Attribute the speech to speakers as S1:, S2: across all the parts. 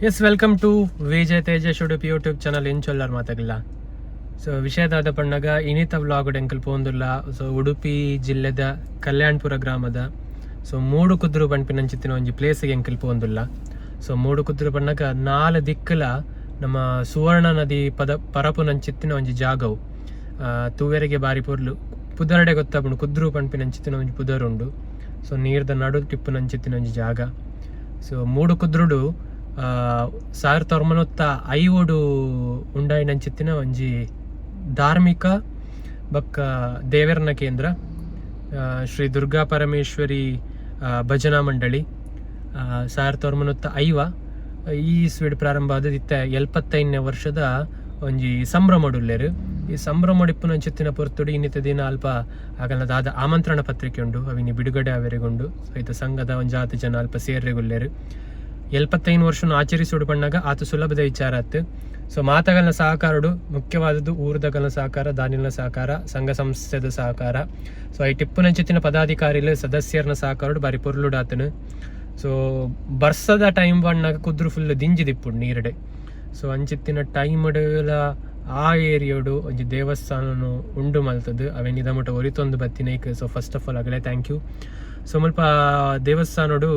S1: Yes, welcome to Vijay Tejas Udupi YouTube channel. ಎಂಚೊಲ್ಲರ್ ಮಾತಾಗಿಲ್ಲ? ಸೊ ವಿಷಯದಾದ ಪಣ್ಣಗ ಇನಿತ vlog ಎಂಕಲ್ ಪೋಂದುಲ್ಲ. ಸೊ ಉಡುಪಿ ಜಿಲ್ಲೆದ ಕಲ್ಯಾಣ್ಪುರ ಗ್ರಾಮದ ಸೊ ಮೂಡು ಕುದ್ರು ಪನ್ಪಿನಂಚಿತ್ತಿನ ಒಂಜಿ ಪ್ಲೇಸ್ಗೆ ಎಂಕಲ್ ಪೋಂದುಲ್ಲ. ಸೊ ಮೂಡು ಕುದ್ರು ಪಣ್ಣಗ ನಾಲ್ ದಿಕ್ಕಲ ನಮ್ಮ ಸುವರ್ಣ ನದಿ ಪದ ಪರಪುನಂಚಿತ್ತಿನ ಒಂಜಿ ಜಾಗವು. ತೂವೆರೆಗೆ ಬಾರಿ ಪೊರ್ಲು. ಪುದರ್ಡೆ ಗೊತ್ತಾಪುಂಡು, ಕುದ್ರು ಪನ್ಪಿನಂಚಿತ್ತಿನ ಒಂಜಿ ಪುದರ್ ಉಂಡು. ಸೊ ನೀರ್ದ ನಡು ಟಿಪ್ಪುನಂಚಿತ್ತಿನ ಒಂಜಿ ಜಾಗ. ಸೊ ಮೂಡು ಕುದ್ರುಡು 1950ಡು ಉಂಡಾಯಿನಂಚಿತ್ತಿನ ಒಂಜಿ ಧಾರ್ಮಿಕ ಬೊಕ್ಕ ದೇವೆರ್ನ ಕೇಂದ್ರ, ಶ್ರೀ ದುರ್ಗಾ ಪರಮೇಶ್ವರಿ ಭಜನಾ ಮಂಡಳಿ. 1950 ಈ ಇಸ್ವಿಡ್ ಪ್ರಾರಂಭ ಆದ ಇತ್ತೆ 75ನೇ ವರ್ಷದ ಒಂಜಿ ಸಂಭ್ರಮಡುಲ್ಲೆರ್. ಈ ಸಂಭ್ರಮಡಿಪ್ಪುನಂಚಿತ್ತಿನ ಪೊರ್ತುಡು ಇನ್ನಿತ ದಿನ ಅಲ್ಪ ಆಗಲ್ನ ದಾದ ಆಮಂತ್ರಣ ಪತ್ರಿಕೆ ಉಂಡು, ಅವಿನಿ ಬಿಡುಗಡೆ ಆವೆರೆಗುಂಡು. ಸೊ ಇತ್ತ ಸಂಘದ ಒಂಜಾತ್ ಜನ ಅಲ್ಪ ಸೇರ್ರೆಗುಲ್ಲೆರ್. 75 ವರ್ಷನ ಆಚರಿಸುಡು ಪಣ್ಣಗ ಆತ ಸುಲಭದ ವಿಚಾರ ಆತ್. ಸೊ ಮಾತಗಲ್ನ ಸಹಕಾರಡು ಮುಖ್ಯವಾದದ್ದು ಊರ್ದಗಲ್ನ ಸಹಕಾರ, ದಾನಿಲ್ನ ಸಹಕಾರ, ಸಂಘ ಸಂಸ್ಥೆದ ಸಹಕಾರ. ಸೊ ಈ ಟಿಪ್ಪುನಂಚಿತ್ತಿನ ಪದಾಧಿಕಾರಿಲು, ಸದಸ್ಯರ್ನ ಸಹಕಾರಡು ಬಾರಿ ಪೊರ್ಲುಡಾತನು. ಸೊ ಬರ್ಸದ ಟೈಮ್ ಬಣ್ಣಗ ಕುದ್ರು ಫುಲ್ ದಿಂಜಿದಿಪ್ಪುಡು ನೀರುಡೆ. ಸೊ ಅಂಚಿತ್ತಿನ ಟೈಮ್ಡುಲ ಆ ಏರಿಯೋಡು ಒಂಜಿ ದೇವಸ್ಥಾನನು ಉಂಡು ಮಲ್ತದ್ದು ಅವೆನ್ ಇದಮುಟ ಒರಿತೊಂದು ಬತ್ತಿನೈಕ್ ಸೊ ಫಸ್ಟ್ ಆಫ್ ಆಲ್ ಅಗಲೇ thank you. So ಮುಲ್ಪ ದೇವಸ್ಥಾನಡು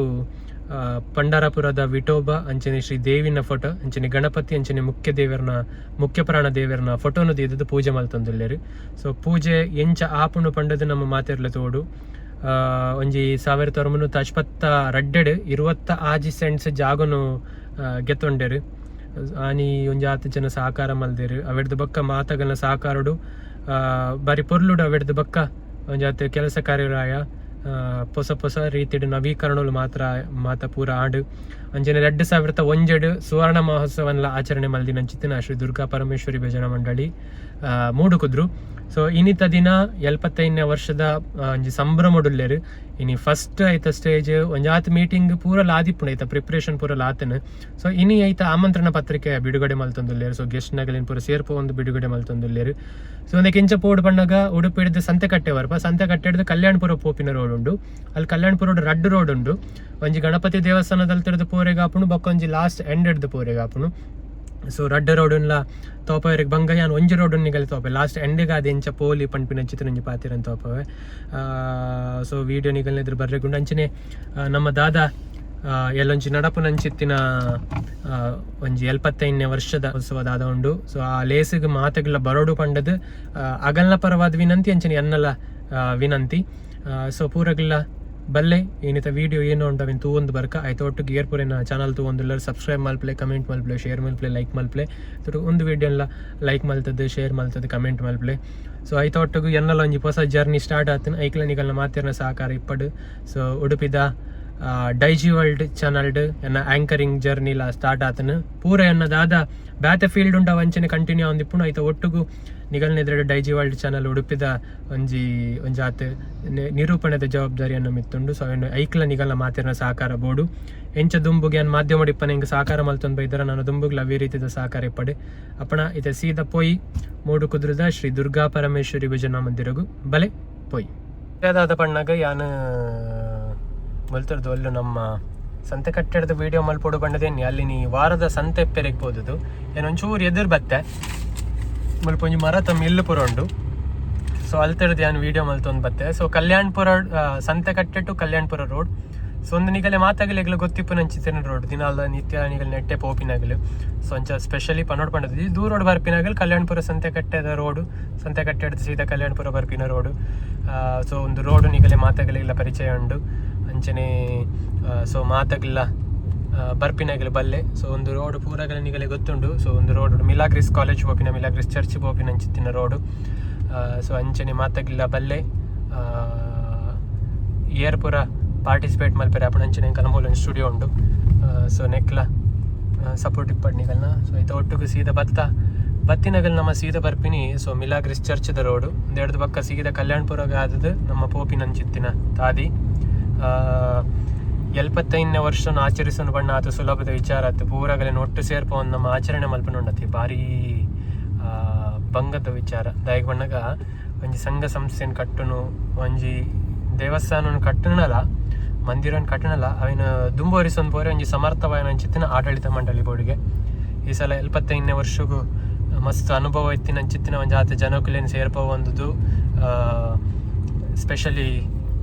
S1: ಪಂಡರಪುರದ ವಿಠೋಬ, ಅಂಚನೆ ಶ್ರೀ ದೇವಿನ ಫೋಟೋ, ಅಂಚನೆ ಗಣಪತಿ, ಅಂಚನೆ ಮುಖ್ಯ ದೇವರನ, ಮುಖ್ಯ ಪ್ರಾಣ ದೇವರನ ಫೋಟೋನು ದೀದದ್ದು ಪೂಜೆ ಮಲ್ತೊಂದುಲ್ಲೆರ್. ಸೊ ಪೂಜೆ ಎಂಚ ಆಪುಂಡು ಪಂಡದು ನಮ್ಮ ಮಾತೆರ್ಲೆ ತೋಡು. ಒಂಜಿ 1982ಡ್ 26 ಸೆಂಟ್ಸ್ ಜಾಗನು ಗೆತ್ತೊಂಡೆರು. ಆನಿ ಒಂಜಿ ಆತ್ ಜನ ಸಹಕಾರ ಮಲ್ದೆರ್. ಅವೆಡ್ದು ಬೊಕ್ಕ ಮಾತಗಲ್ನ ಸಹಕಾರಡು ಬಾರಿ ಪೊರ್ಲುಡು ಅವೆಡ್ದು ಬೊಕ್ಕ ಒಂಜಾತ್ ಕೆಲಸ ಕಾರ್ಯರಾಯ, ಪೊಸ ಪೊಸ ರೀತಿಡ್ ನವೀಕರಣಲು ಮಾತ್ರ ಮಾತ ಪೂರ ಆಂಡ್. ಅಂಚನೆ 2001ಡ್ ಸುವರ್ಣ ಮಹೋತ್ಸವನ್ಲ ಆಚರಣೆ ಮಲ್ದಿನಂಚಿತ್ತಿನ ಶ್ರೀ ದುರ್ಗಾ ಪರಮೇಶ್ವರಿ ಭಜನಾ ಮಂಡಳಿ ಮೂಡುಕುದ್ರು. ಸೊ ಇನಿತ ದಿನ 75ನೇ ವರ್ಷದ ಒಂಜಿ ಸಂಭ್ರಮಡುಲ್ಲೆರ್. ಇನಿ ಫಸ್ಟ್ ಐತ ಸ್ಟೇಜ್ ಒಂಜಾತ್ ಮೀಟಿಂಗ್ ಪೂರ ಆದಿಪ್ಪುಂಡು, ಐತ ಪ್ರಿಪ್ರೇಷನ್ ಪೂರ ಆತನು. ಸೊ ಇನಿ ಐತ ಆಮಂತ್ರಣ ಪತ್ರಿಕೆ ಬಿಡುಗಡೆ ಮಲ್ತೊಂದುಲ್ಲೆರ್. ಸೊ ಗೆಸ್ಟ್ ನಗಲಿನ್ ಪೂರ ಸೇರ್ಪೊ ಒಂದು ಬಿಡುಗಡೆ ಮಲ್ತೊಂದುಲ್ಲೆರ್. ಸೊ ಒಂದಕ್ಕೆ ಇಂಚ ಪೋಡು ಪಣ್ಣಗ ಉಡುಪಿ ಹಿಡ್ದು ಸಂತೆಕಟ್ಟೆ ವರ್ಪ, ಸಂತೆಕಟ್ಟೆ ಹಿಡ್ದು ಕಲ್ಯಾಣಪುರ ಪೋಪಿನ ರೋಡ್ ಉಂಡು. ಅಲ್ಲಿ ಕಲ್ಯಾಣಪುರ ರಡ್ಡು ರೋಡ್ ಉಂಡು. ಒಂಜಿ ಗಣಪತಿ ದೇವಸ್ಥಾನದಲ್ಲಿ ತಿರ್ದು ಪೋರೆಗಾಪುಂಡು, ಬೊಕ್ಕ ಒಂಜಿ ಲಾಸ್ಟ್ ಎಂಡ್ ಹಿಡ್ದು ಪೋರೆಗಾಪುಂಡು. ಸೊ ರಡ್ಡ ರೋಡುನ್ಲ ತೋಪವೆರೆಗ್ ಬಂಗ. ಯಾನ್ ಒಂಜಿ ರೋಡ್ ನಿಗಲಿ ತೋಪೆ, ಲಾಸ್ಟ್ ಎಂಡಿಗೆ ಅದು ಎಂಚ ಪೋಲಿ ಪನ್ಪಿನ ಚಿತ್ರ ಒಂಜಿ ಪಾತಿರನ್ ತೋಪವೆ. ಸೊ ವಿಡಿಯೋ ನಿಗಲ್ನ ಎದುರು ಬರ್ರೆಗುಂಡು. ಅಂಚನೆ ನಮ್ಮ ದಾದಾ ಎಲ್ಲೊಂಜಿ ನಡಪುನಂಚಿತ್ತಿನ ಒಂಜಿ 75ನೇ ವರ್ಷದ ಉತ್ಸವ ದಾದ ಉಂಡು. ಸೊ ಆ ಲೇಸಿಗೆ ಮಾತೆಗ್ಲ ಬರೋಡು ಪಂಡದು ಅಗಲ್ನ ಪರವಾದ ವಿನಂತಿ, ಅಂಚನೆ ಎನ್ನಲ ವಿನಂತಿ. ಸೊ ಪೂರಗ್ಲ ಬಲ್ಲೆ. ಏನಿತ ವಿಡಿಯೋ ಏನು ಉಂಟು ಅವಿನ್ ತೂವೊಂದು ಬರ್ಕ. ಆಯ್ತು, ಒಟ್ಟಿಗೆ ಏರ್ಪುರಿನ ಚಾನಲ್ ತೂವೊಂದುಲ್ಲ, ಸಬ್ಸ್ಕ್ರೈಬ್ ಮಲ್ಪಲೆ, ಕಮೆಂಟ್ ಮಲ್ಪಲೆ, ಶೇರ್ ಮಲ್ಪಲೆ, ಲೈಕ್ ಮಲ್ಪಲೆ. ಒಂದು ವಿಡಿಯೋಲ್ಲ ಲೈಕ್ ಮಲ್ತದ್ದು, ಶೇರ್ ಮಲ್ತದ್ದು, ಕಮೆಂಟ್ ಮಲ್ಪಲೆ. ಸೊ ಐತ ಒಟ್ಟಿಗೆ ಎನ್ನಲ ಒಂಜಿ ಹೊಸ ಜರ್ನಿ ಸ್ಟಾರ್ಟ್ ಆತನ. ಐಕ್ಲ ನಿಗಲ್ನ ಮಾತಿರ್ನ ಸಹಕಾರ ಇಪ್ಪಡು. ಸೊ ಉಡುಪಿದ ಡೈಜಿ ವರ್ಲ್ಡ್ ಚಾನಲ್ಡ್ ಎನ್ನ ಆಂಕರಿಂಗ್ ಜರ್ನಿಲ ಸ್ಟಾರ್ಟ್ ಆತನ. ಪೂರ ಎನ್ನ ದಾದ ಬ್ಯಾತೆ ಫೀಲ್ಡ್ ಉಂಡ ವಂಚನೆ ಕಂಟಿನ್ಯೂ ಆವೊಂದಿಪ್ಪುಂಡು. ಐತ ಒಟ್ಟುಗು ನಿಗಲ್ನೆದುರು ಡೈಜಿ ವರ್ಲ್ಡ್ ಚಾನಲ್ ಉಡುಪಿದ ಒಂಜಿ ಒಂಜಾತ್ ನಿರೂಪಣೆದ ಜವಾಬ್ದಾರಿಯನ್ನು ಮಿತ್ತುಂಡು. ಸೊ ಅವೆನ್ ಐಕ್ಲ ನಿಗಲ್ನ ಮಾತಿರ್ನ ಸಹಕಾರ ಬೋಡು. ಎಂಚ ದುಂಬುಗೆ ಯಾನ್ ಮಾಧ್ಯಮ ಇಪ್ಪನ ಹಿಂಗೆ ಸಹಕಾರ ಮಲ್ತೊಂದು ಬೈದರ, ನಾನು ದುಂಬುಗ್ಲ ಅವೇ ರೀತಿದ ಸಹಕಾರ ಇಪ್ಪಡೆ. ಅಪ್ಪಣ ಇತ್ತೆ ಸೀದ ಪೋಯಿ ಮೂಡು ಕುದುರದ ಶ್ರೀ ದುರ್ಗಾ ಪರಮೇಶ್ವರಿ ಭಜನಾ ಮಂದಿರಗು ಬಲೆ ಪೋಯ್. ಅದಾದ ಪಣ್ಣಗ ಯಾನ್ ಮುಲ್ತರ್ದು ಅಲ್ಲು ನಮ್ಮ ಸಂತೆ ಕಟ್ಟಡದ ವಿಡಿಯೋ ಮಲ್ಪೊಡು ಪಂಡದೇನಿ. ಅಲ್ಲಿ ನೀ ವಾರದ ಸಂತೆ ಪೆರೆಗ್ ಪೋದುದು ಏನೊಂಚೂರು ಎದುರು ಬತ್ತೆ. ಮುಲ್ಪ ಒಂಜಿ ಮರತ ಮಿಲ್ಲು ಪೂರ ಉಂಡು. ಸೊ ಅಲ್ತರ್ದು ಯಾನ್ ವಿಡಿಯೋ ಮಲ್ತೊಂದು ಬತ್ತೆ. ಸೊ ಕಲ್ಯಾಣ್ಪುರ ಸಂತೆಕಟ್ಟೆ ಟು ಕಲ್ಯಾಣ್ಪುರ ರೋಡ್. ಸೊ ಒಂದು ನಿಗಲೆ ಮಾತಾಗಲಿ ಗೊತ್ತಿಪ್ಪು ನಂಚಿತ್ತಿನ ರೋಡ್, ದಿನಾಲ ನಿತ್ಯ ನಿಗಲ್ ನೆಟ್ಟೆ ಪೋಪಿನಗಲು. ಸೊ ಅಂಚ ಸ್ಪೆಷಲಿ ಪನೋಡ್ ಪಂಡದು ಈ ದೂರ ರೋಡ್ ಬರ್ಪಿನಗಲ್ ಕಲ್ಯಾಣ್ಪುರ ಸಂತೆಕಟ್ಟೆದ ರೋಡು, ಸಂತೆಕಟ್ಟೆ ಸೀದಾ ಕಲ್ಯಾಣ್ಪುರ ಬರ್ಪಿನ ರೋಡು. ಸೊ ಒಂದು ರೋಡು ನಿಗಲೆ ಮಾತಾಗಲಿಲ್ಲ ಪರಿಚಯ ಉಂಡು. ಅಂಚನೆ ಸೊ ಮಾತಾಗಲ್ಲ ಬರ್ಪಿನಗಲು ಬಲ್ಲೆ. ಸೊ ಒಂದು ರೋಡ್ ಪೂರಗಲ ನಿಗಲೆ ಗೊತ್ತುಂಡು. ಸೊ ಒಂದು ರೋಡ್ ಮಿಲಾಗ್ರಿಸ್ ಕಾಲೇಜ್ ಪೋಪಿನ, ಮಿಲಾಗ್ರಿಸ್ ಚರ್ಚ್ ಪೋಪಿನ ಅಂಚಿತ್ತಿನ ರೋಡು. ಸೊ ಅಂಚನೆ ಮಾತಾಗಿಲ್ಲ ಬಲ್ಲೆ. ಏರ್ ಪೂರ ಪಾರ್ಟಿಸಿಪೇಟ್ ಮಲ್ಪೆರೆ ಅಪ್ಪಣ. ಅಂಚನೆ ಕಲಮೂಲ ಸ್ಟುಡಿಯೋ ಉಂಡು. ಸೊ ನೆಕ್ಲ ಸಪೋರ್ಟ್ ಇಪ್ಪಡ್ ನಿಗಲ್ನ. ಸೊ ಐತ ಒಟ್ಟುಗು ಸೀದಾ ಬತ್ತ ಬತ್ತಿನಗಲ್ ನಮ್ಮ ಸೀದಾ ಬರ್ಪಿನಿ. ಸೊ ಮಿಲಾಗ್ರಿಸ್ ಚರ್ಚ್ದ ರೋಡು ಒಂದೆರಡು ಪಕ್ಕ ಸೀದಾ ಕಲ್ಯಾಣ್ಪುರಗ ಆದದ್ದು ನಮ್ಮ ಪೋಪಿನಂಚಿತ್ತಿನ ತಾದಿ. 75ನೇ ವರ್ಷನ ಆಚರಿಸೋಣ ಬಣ್ಣ ಆತ ಸುಲಭದ ವಿಚಾರ ಆತು. ಪೂರಗಲೆನ್ ಒಟ್ಟು ಸೇರ್ಪ ಒಂದು ನಮ್ಮ ಆಚರಣೆ ಮಲ್ಪನುಂಡತಿ ಭಾರಿ ಬಂಗದ ವಿಚಾರ. ದಾಯೆಗ್ ಬಣ್ಣಗ ಒಂಜಿ ಸಂಘ ಸಂಸ್ಥೆನ್ ಕಟ್ಟುನು, ಒಂಜಿ ದೇವಸ್ಥಾನನ್ ಕಟ್ಟುನಲ ಮಂದಿರನ್ ಕಟ್ಟಣಲ ಅವಿನ ದುಂಬುವರಿಸೊಂದು ಪೋರೆ ಒಂಜಿ ಸಮರ್ಥವಾಯಿನ ಅಂಚಿತ್ತಿನ ಆಡಳಿತ ಮಂಡಳಿ ಬೋರ್ಡ್ಗೆ. ಈ ಸಲ 75ನೇ ವರ್ಷಗು ಮಸ್ತ್ ಅನುಭವ ಇತ್ತಿನ ಅಂಚಿತ್ತಿನ ಒಂಜಿ ಆತ ಜನಕುಲೆನ್ ಸೇರ್ಪವೊಂದುದು ಸ್ಪೆಷಲಿ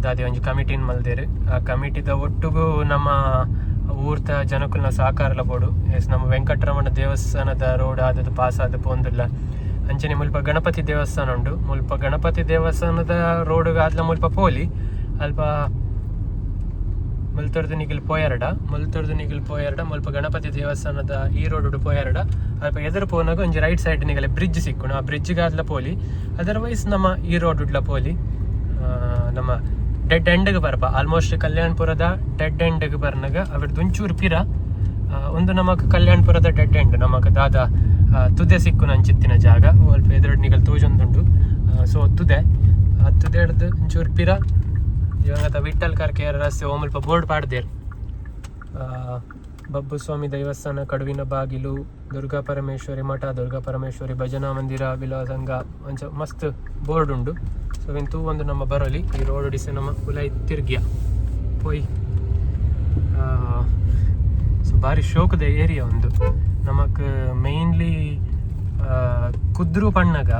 S1: ದಾದಿ ಒಂಜಿ ಕಮಿಟಿನ್ ಮಲ್ದೆರ್. ಆ ಕಮಿಟಿದ ಒಟ್ಟುಗು ನಮ್ಮ ಊರ್ದ ಜನಕುಲ್ನ ಸಹಕಾರಲ ಬೋಡು. ಎಸ್ ನಮ್ಮ ವೆಂಕಟರಮಣ ದೇವಸ್ಥಾನದ ರೋಡ್ ಆದದ್ದು ಪಾಸ್ ಆದ್ ಪೋಂದುಲ್ಲ. ಅಂಚನೆ ಮುಲ್ಪ ಗಣಪತಿ ದೇವಸ್ಥಾನ ಉಂಡು. ಮುಲ್ಪ ಗಣಪತಿ ದೇವಸ್ಥಾನದ ರೋಡ್ ಆದ್ಲ ಮುಲ್ಪ ಪೋಲಿ. ಅಲ್ಪ ಮುಲ್ತೊರ್ದು ನಿಗಲ್ ಪೋಯರ್ಡ, ಮುಲ್ತೊರ್ದು ನಿಗಲ್ ಪೋಯರ್ಡ ಮುಲ್ಪ ಗಣಪತಿ ದೇವಸ್ಥಾನದ ಈ ರೋಡ್ ಪೋಯರ್ಡ ಅಲ್ಪ ಎದುರು ಪೋನಾಗ ಒಂಜಿ ರೈಟ್ ಸೈಡ್ ನಿಗಲೆ ಬ್ರಿಡ್ಜ್ ಸಿಕ್ಕುಂಡು. ಆ ಬ್ರಿಡ್ಜ್ ಆದ್ಲ ಪೋಲಿ. ಅದರ್ವೈಸ್ ನಮ್ಮ ಈ ರೋಡ್ ಉಡ್ಲ ಪೋಲಿ. ನಮ್ಮ ಡೆಡ್ ಎಂಡ್ಗೆ ಬರ್ಪ. ಆಲ್ಮೋಸ್ಟ್ ಕಲ್ಯಾಣ್ಪುರದ ಡೆಡ್ ಎಂಡ್ಗೆ ಬರ್ನಗ ಅವೆರ್ದು ಒಂಚೂರು ಪಿರ ಒಂದು ನಮಕ್ ಕಲ್ಯಾಣ್ಪುರದ ಡೆಡ್ ಎಂಡ್ ನಮಕ್ ದಾದ ತುದೆ ಸಿಕ್ಕುನ ಅಂಚಿತ್ತಿನ ಜಾಗ. ಅಲ್ಪ ಎದುರು ನಿಗಲ್ ತೋಜೊಂದುಂಡು. ಸೊ ತುದೆ, ಆ ತುದೆಡ್ದು ಒಂಚೂರು ಪಿರ ದಿವಂಗತ ವಿಠಲ್ ಕರ್ಕೇರ ರಸ್ತೆ ಓಮಲ್ಪ ಬೋರ್ಡ್ ಪಾಡ್ದೇರ್. ಬಬ್ಬು ಸ್ವಾಮಿ ದೇವಸ್ಥಾನ, ಕಡುವಿನ ಬಾಗಿಲು, ದುರ್ಗಾ ಪರಮೇಶ್ವರಿ ಮಠ, ದುರ್ಗಾ ಪರಮೇಶ್ವರಿ ಭಜನಾ ಮಂದಿರ, ಬಿಲವ ಸಂಘ, ಅಂಚ ಮಸ್ತ್ ಬೋರ್ಡ್ ಉಂಡು. ಸೊ ಇನ್ ತೂ ಒಂದು ನಮ್ಮ ಬರೋಲಿ ಈ ರೋಡ್ ಡಿಸೆ ನಮ್ಮ ಉಲೈ ತಿರ್ಗಿಯ ಪೋಯ್. ಸೊ ಬಾರಿ ಶೋಕದ ಏರಿಯಾ ಒಂದು. ನಮಕ್ ಮೇನ್ಲಿ ಕುದ್ರು ಪಣ್ಣಗ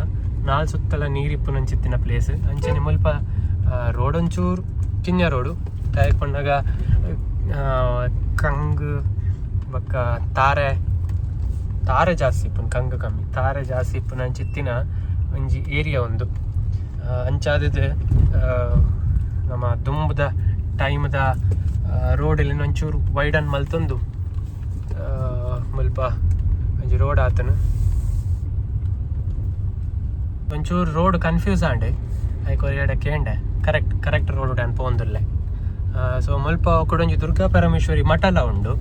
S1: ನಾಲ್ ಸುತ್ತಲ ನೀರಿಪ್ಪುನಂಚಿತ್ತಿನ ಪ್ಲೇಸ್. ಅಂಚನೆ ಮುಲ್ಪ ರೋಡ್ ಒಂಚೂರು ಕಿನ್ಯ ರೋಡು. ದಾಯೆಗ್ ಪಣ್ಣಗ ಕಂಗ್ ಬೊಕ್ಕ ತಾರೆ ತಾರೆ ಜಾಸ್ತಿ ಇಪ್ಪುನು, ಕಂಗ್ ಕಮ್ಮಿ, ತಾರೆ ಜಾಸ್ತಿ ಇಪ್ಪುನ ಅಂಚಿತ್ತಿನ ಒಂಜಿ ಏರಿಯಾ ಉಂದು. ಅಂಚಾದದ್ ನಮ್ಮ ದುಂಬುದ ಟೈಮ್ದ ರೋಡ್ ಒಂಚೂರು ವೈಡನ್ ಮಲ್ತೊಂದು ಮುಲ್ಪ ಒಂಜಿ ರೋಡ್ ಆತನು. ಒಂಚೂರು ರೋಡ್ ಕನ್ಫ್ಯೂಸ್ ಆಂಡ್. ಐಕ್ ಒರಿಯಡ ಕೇಂಡೆ, ಕರೆಕ್ಟ್ ಕರೆಕ್ಟ್ ರೋಡ್ ಅನ್ ಪೋಂದುಲ್ಲೆ. ಸೊ ಮುಲ್ಪ ಕುಡೊಂಜಿ ದುರ್ಗಾ ಪರಮೇಶ್ವರಿ ಮಠಲ ಉಂಡು.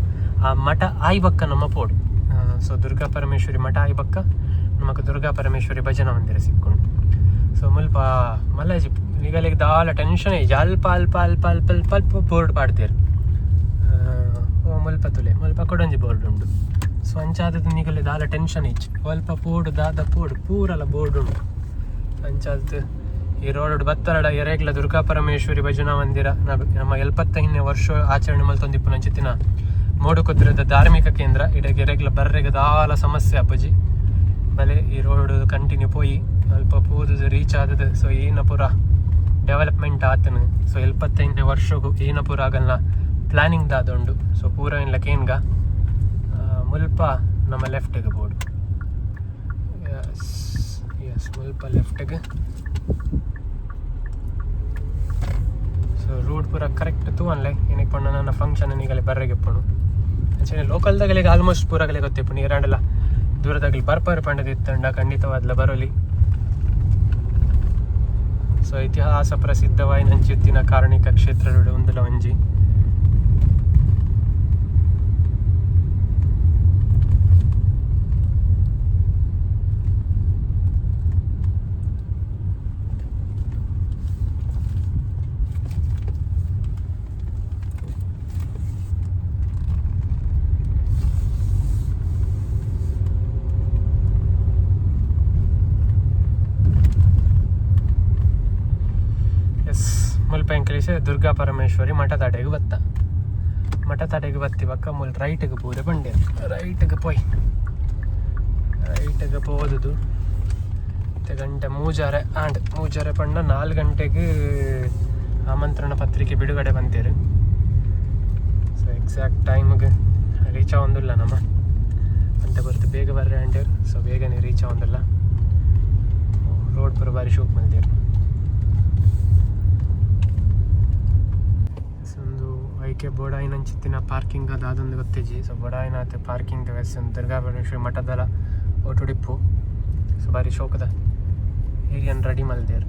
S1: ಆ ಮಠ ಆಯಿ ಬೊಕ್ಕ ನಮ್ಮ ಪೋಡು. ಸೊ ದುರ್ಗಾ ಪರಮೇಶ್ವರಿ ಮಠ ಆಯಿ ಬೊಕ್ಕ ನಮಕ್ ದುರ್ಗಾ ಪರಮೇಶ್ವರಿ ಭಜನಾ ಮಂದಿರ ಸಿಕ್ಕುಂಡು. ಸೊ ಮುಲ್ಪ ಮಲ್ಲಜಿ ನಿಗಲಿಗ್ ದಾಲ ಟೆನ್ಷನ್ ಇಜ್ಜಿ. ಅಲ್ಪ ಅಲ್ಪ ಅಲ್ಪ ಅಲ್ಪ ಅಲ್ಪ ಅಲ್ಪ ಬೋರ್ಡ್ ಪಾಡ್ದೆರ್. ಓ ಮುಲ್ಪ ತುಲೆ, ಮುಲ್ಪ ಕುಡೊಂಜಿ ಬೋರ್ಡ್ ಉಂಡು. ಸೊ ಅಂಚಾದದ ನಿಗಲೆ ದಾಲ ಟೆನ್ಷನ್ ಇಜ್ಜಿ. ಅಲ್ಪ ಪೋಡು ದಾದ ಪೋಡು ಪೂರಲ ಬೋರ್ಡ್ ಉಂಡು. ಅಂಚಾದ್ ಈ ರೋಡ್ ಬತ್ತರಡ ಎರೆಗ್ಲ ದುರ್ಗಾ ಪರಮೇಶ್ವರಿ ಭಜನಾ ಮಂದಿರ ನಮ್ಮ 75ನೇ ವರ್ಷ ಆಚರಣೆ ಮಲ್ತೊಂದಿಪ್ಪುನಂಚಿತ್ತಿನ ಮೂಡುಕುದ್ರದ ಧಾರ್ಮಿಕ ಕೇಂದ್ರ. ಇಡಗ್ ಎರೆಗ್ಲ ಬರ್ರೆಗ್ ದಾಲ ಸಮಸ್ಯೆ ಅಪ್ಪುಜಿ. ಬಲೆ ಈ ರೋಡ್ ಕಂಟಿನ್ಯೂ ಪೋಯಿ ಅಲ್ಪ ಪೋದು ರೀಚ್ ಆದದ. ಸೊ ಏನ ಪೂರ ಡೆವಲಪ್ಮೆಂಟ್ ಆತನು. ಸೊ 75ನೇ ವರ್ಷಗು ಏನ ಪೂರ ಆಗಲ್ನ ಪ್ಲಾನಿಂಗ್ ದಾದ ಉಂಡು. ಸೊ ಪೂರ ಇನ್ಲ ಕೇನ್ಗ. ಮುಲ್ಪ ನಮ್ಮ ಲೆಫ್ಟ್ಗೆ ಬೋರ್ಡ್. ಎಸ್ ಎಸ್, ಮುಲ್ಪ ಲೆಫ್ಟ್ಗೆ. ಸೊ ರೂಟ್ ಪೂರ ಕರೆಕ್ಟ್ ತೂವನ್ಲೆ. ಏನಕ್ಕೆ ಪಂಡ ನನ್ನ ಫಂಕ್ಷನ್ ನಿಗಲೆ ಬರ್ರೆಗೆ ಇಪ್ಪುಂಡು. ಅಂಚನೆ ಲೋಕಲ್ದಾಗಲಿಗೆ ಆಲ್ಮೋಸ್ಟ್ ಪೂರಗಲೆ ಗೊತ್ತಿಪ್ಪುಂಡು. ಇರಾಂಡಲ ದೂರದಾಗಲಿ ಬರ್ಪರ್ ಪಂಡದ ಇತ್ತಂಡ ಖಂಡಿತವಾದ್ಲ ಬರೋಲಿ. ಸೊ ಇತಿಹಾಸ ಪ್ರಸಿದ್ಧವಾಯಿನಂಚಿತ್ತಿನ ಕಾರ್ಣಿಕ ಕ್ಷೇತ್ರಗಳು ಒಂದುಲ ಒಂಜಿ. ಎಸ್, ಮುಲ್ಪ ಎಂಕಲಿಸೆ ದುರ್ಗಾ ಪರಮೇಶ್ವರಿ ಮಠದಾಡೆಗ್ ಬತ್ತ. ಮಠದಾಡೆಗ್ ಬತ್ತಿ ಬಕ್ಕ ಮುಲ್ ರೈಟ್ಗೆ ಪೂರೆ ಬಂಡೆ. ರೈಟ್ಗೆ ಪೋಯ್, ರೈಟ್ಗೆ ಪೋದುದು ಇತ್ತೆ ಗಂಟೆ 3:30 ಆಂಡ್. 3:30 ಪಂಡ 4 ಗಂಟೆಗೆ ಆಮಂತ್ರಣ ಪತ್ರಿಕೆ ಬಿಡುಗಡೆ ಬಂತೇರು. ಸೊ ಎಕ್ಸಾಕ್ಟ್ ಟೈಮ್ಗೆ ರೀಚ್ ಆವೊಂದುಲ್ಲ ನಮ್ಮ ಅಂತ ಬರ್ತು. ಬೇಗ ಬರ್ರೆ ಅಂಟೇರು. ಸೊ ಬೇಗನೆ ರೀಚ್ ಆವೊಂದುಲ್ಲ. ರೋಡ್ ಪೂರ ಬಾರಿ ಶೋಕ್ ಮಲ್ದೇರು. ಒಂದು ಐಕೆ ಬೋಡಾಯಿನಂಚಿತ್ತಿನ ಪಾರ್ಕಿಂಗ್ ಅದಾದೊಂದು ಗೊತ್ತಿಜ್ಜಿ. ಸೊ ಬೋಡಾಯಿನಾತ್ ಪಾರ್ಕಿಂಗ್ ವ್ಯವಸ್ಥೆ ದುರ್ಗಾ ಪರಮೇಶ್ವರಿ ಮಠದಲ ಒಟುಡಿಪ್ಪು. ಸೊ ಬಾರಿ ಶೋಕದ ಏರಿಯನ್ ರೆಡಿ ಮಲ್ದೇರ್.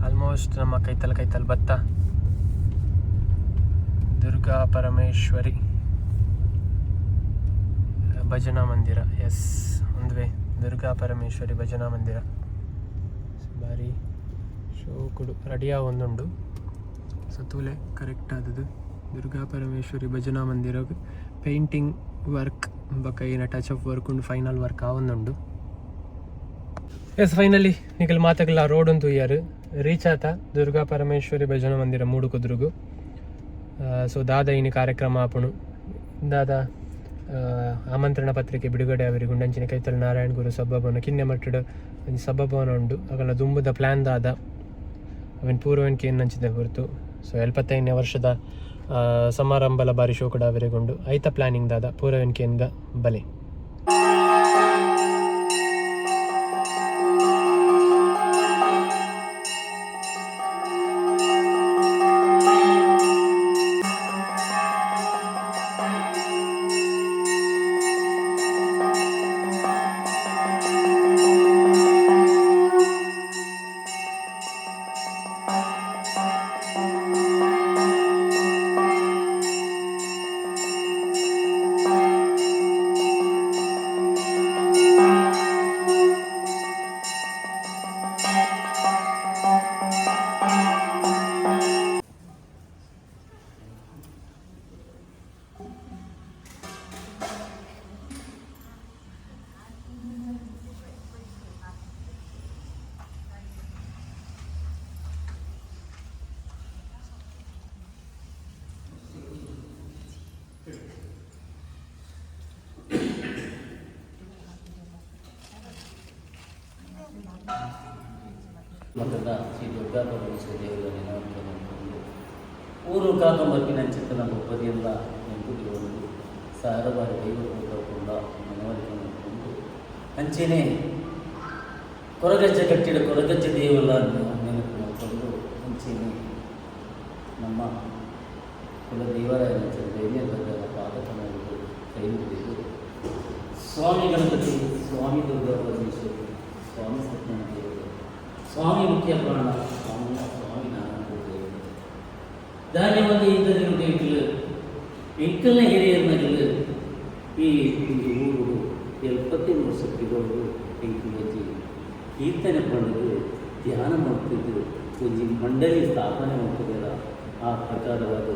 S1: ಆಲ್ಮೋಸ್ಟ್ ನಮ್ಮ ಕೈತಲ್ ಕೈತಲ್ ಬತ್ತ ದುರ್ಗಾ ಪರಮೇಶ್ವರಿ ಭಜನಾ ಮಂದಿರ. ಎಸ್, ಒಂದುವೆ ದುರ್ಗಾ ಪರಮೇಶ್ವರಿ ಭಜನಾ ಮಂದಿರ. ಬಾರಿ ಶೋಕುಡು ರೆಡಿ ಆವೊಂದುಂಡು. ಸೊ ತೂಲೆ ಕರೆಕ್ಟ್ ಆದದ್ದು ದುರ್ಗಾ ಪರಮೇಶ್ವರಿ ಭಜನಾ ಮಂದಿರ. ಪೇಂಟಿಂಗ್ ವರ್ಕ್ ಬೊಕ್ಕ ಏನ ಟಚ್ ಅಪ್ ವರ್ಕ್ ಉಂಡು, ಫೈನಲ್ ವರ್ಕ್ ಆವೊಂದುಂಡು. ಎಸ್, ಫೈನಲಿ ನಿಕಲ್ ಮಾತಗಲ ರೋಡ್ ಒಂದು ಇಯರ್ ರೀಚ್ ಆತ ದುರ್ಗಾ ಪರಮೇಶ್ವರಿ ಭಜನಾ ಮಂದಿರ ಮೂಡುಕುದುರುಗು. ಸೊ ದಾದ ಇನಿ ಕಾರ್ಯಕ್ರಮ ಆಪುಣು, ದಾದ ಆಮಂತ್ರಣ ಪತ್ರಿಕೆ ಬಿಡುಗಡೆ ಅವರಿಗೆ ಉಂಡಂಚಿನ ಕೈತಲ್ ನಾರಾಯಣ ಗುರು ಸಭಾಭವನ ಕಿನ್ನೆ ಮಟ್ಟಡ್ ಒಂಜಿ ಸಭಾಭವನ ಉಂಡು. ಅಗಲ ದುಂಬುದ ಪ್ಲಾನ್ ದಾದ ಅವೆನ್ ಪೂರ್ವನ್ ಕೇನ್ ಹೊರತು. ಸೊ 75ನೇ ವರ್ಷದ ಸಮಾರಂಭಲ ಬಾರಿ ಶೋಕುಡ ಅವರಿಗುಂಡು. ಐತ ಪ್ಲಾನಿಂಗ್ ದಾದ ಪೂರವೆನ್ ಕೇನ್ಗ ಬಲೆ.
S2: ಮಠದ ಶ್ರೀ ದುರ್ಗಾ ಪರಮೇಶ್ವರ ದೇವರ ನೆನಪು ಮಾಡಿಕೊಂಡು ಊರು ಕಾಕಂಬರ್ಪಿನಂಚಿತ್ತನ ಬೊಬ್ಬದಿಯೆಲ್ಲ ನೆನಪುದಿರುವುದು ಸಾವಿರ ಬಾರಿ ದೈವ ಕೂಡ ಮನವರಿಕೆ ಮಾಡಿಕೊಂಡು, ಅಂಚೆನೆ ಕೊರಗಜ್ಜ ಕಟ್ಟಿದ ಕೊರಗಜ್ಜ ದೇವಲ್ಲ ನೆನಪು ಮಾಡಿಕೊಂಡು, ಅಂಚೆನೆ ನಮ್ಮ ಕುಲದೇವರಾಯನ ದೈನ್ಯ ಬಗ್ಗದ ಪಾದಕಮಲಗಳು ಕೈ ಮುಗಿದು, ಸ್ವಾಮಿ ಗಣಪತಿ, ಸ್ವಾಮಿ ದುರ್ಗಾ ಪರಮೇಶ್ವರಿ, ಸ್ವಾಮಿ ಸತ್ಯನಾರಾಯಣ ದೇವರು, ಸ್ವಾಮಿ ಮುಖ್ಯ ಪ್ರಾಣ ಸ್ವಾಮಿ, ಸ್ವಾಮಿ ನಾರಾಯಣ ದೇವರು, ಧಾನ್ಯವಂತ ಇಂಥದಿನ ಎಂಕಲ್ ಎಂಕಲ್ನ ಹಿರಿಯರ್ನಗಲು ಈ ಒಂದು ಊರು 75 ವರ್ಷ ಪಿರೋಡು ಎಂಕಲ್ ಒಂಜಿ ಕೀರ್ತನೆ ಪಂಡದು ಧ್ಯಾನ ಮಾಡ್ತಿದ್ದು ಒಂಜಿ ಮಂಡಳಿ ಸ್ಥಾಪನೆ ಮಾಡ್ತಿದ್ದಾರ. ಆ ಪ್ರಕಾರವಾದ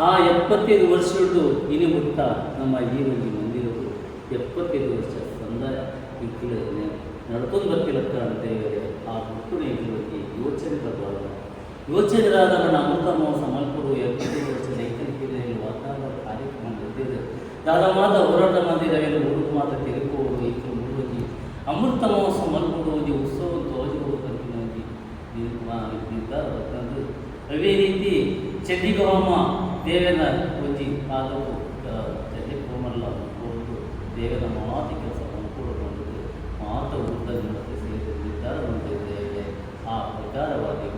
S2: ಆ 75 ವರ್ಷದ್ದು ಇನಿ ಮುಟ್ಟ ನಮ್ಮ ಈ ಒಂದು ಮಂದಿರವು 75 ವರ್ಷ ಸಂದಾಯ ಎಂಕಲ್ ನಡ್ಕೊಂಡು ಬರ್ತಿಲಕ್ಕ ಅಂತ ಹೇಳಿದರೆ ಆ ಹುಟ್ಟು ಎಂಕಲ್ ಒಂಜಿ ಯೋಚನೆ ಬರಬಾರ್ದು. ಯೋಚನೆರಾದ ನನ್ನ ಅಮೃತ ಮಹೋತ್ಸವ ಮಲ್ಪುಡು 75 ವರ್ಷ ರೈತನ ವಾತಾವರಣ ಕಾರ್ಯಕ್ರಮ ನಡೆದಿದೆ. ದಾದ ಮಾತ ಹೋರಾಟ ಮಂದಿರ ಊರು ಮಾತ ತೆಗೆದುಕೊಳ್ಳುವುದು ಈ ಮೂರು ಅಮೃತ ಮಹೋತ್ಸವ ಮಲ್ಪುಡು ಒಂಜಿ ಉತ್ಸವ ತೋಜುವುದು ಪನ್ಪಿನ ಒಂಜಿ ನಿರ್ಧಾರ ಬರ್ತಂದು. ಅದೇ ರೀತಿ ಚಂಡಿಗ ಹೋಮ ದೇವನ ಒಂಜಿ ಪಾದವು ಚಂಡಿಗ ಹೋಮಲ್ಲ ಮಲ್ಪೊಡು, ದೇವನ ಮಾತು ಕೆಲಸ ಮಲ್ಪೊಡು ಪಂಡುದು ಮಾತ ಊರ್ದ ಜನತೆ ಸೇರಿ ನಿರ್ಧಾರ ಮಲ್ತಿದ್ದೇವೆ. ಆ ಪ್ರಕಾರವಾಗಿ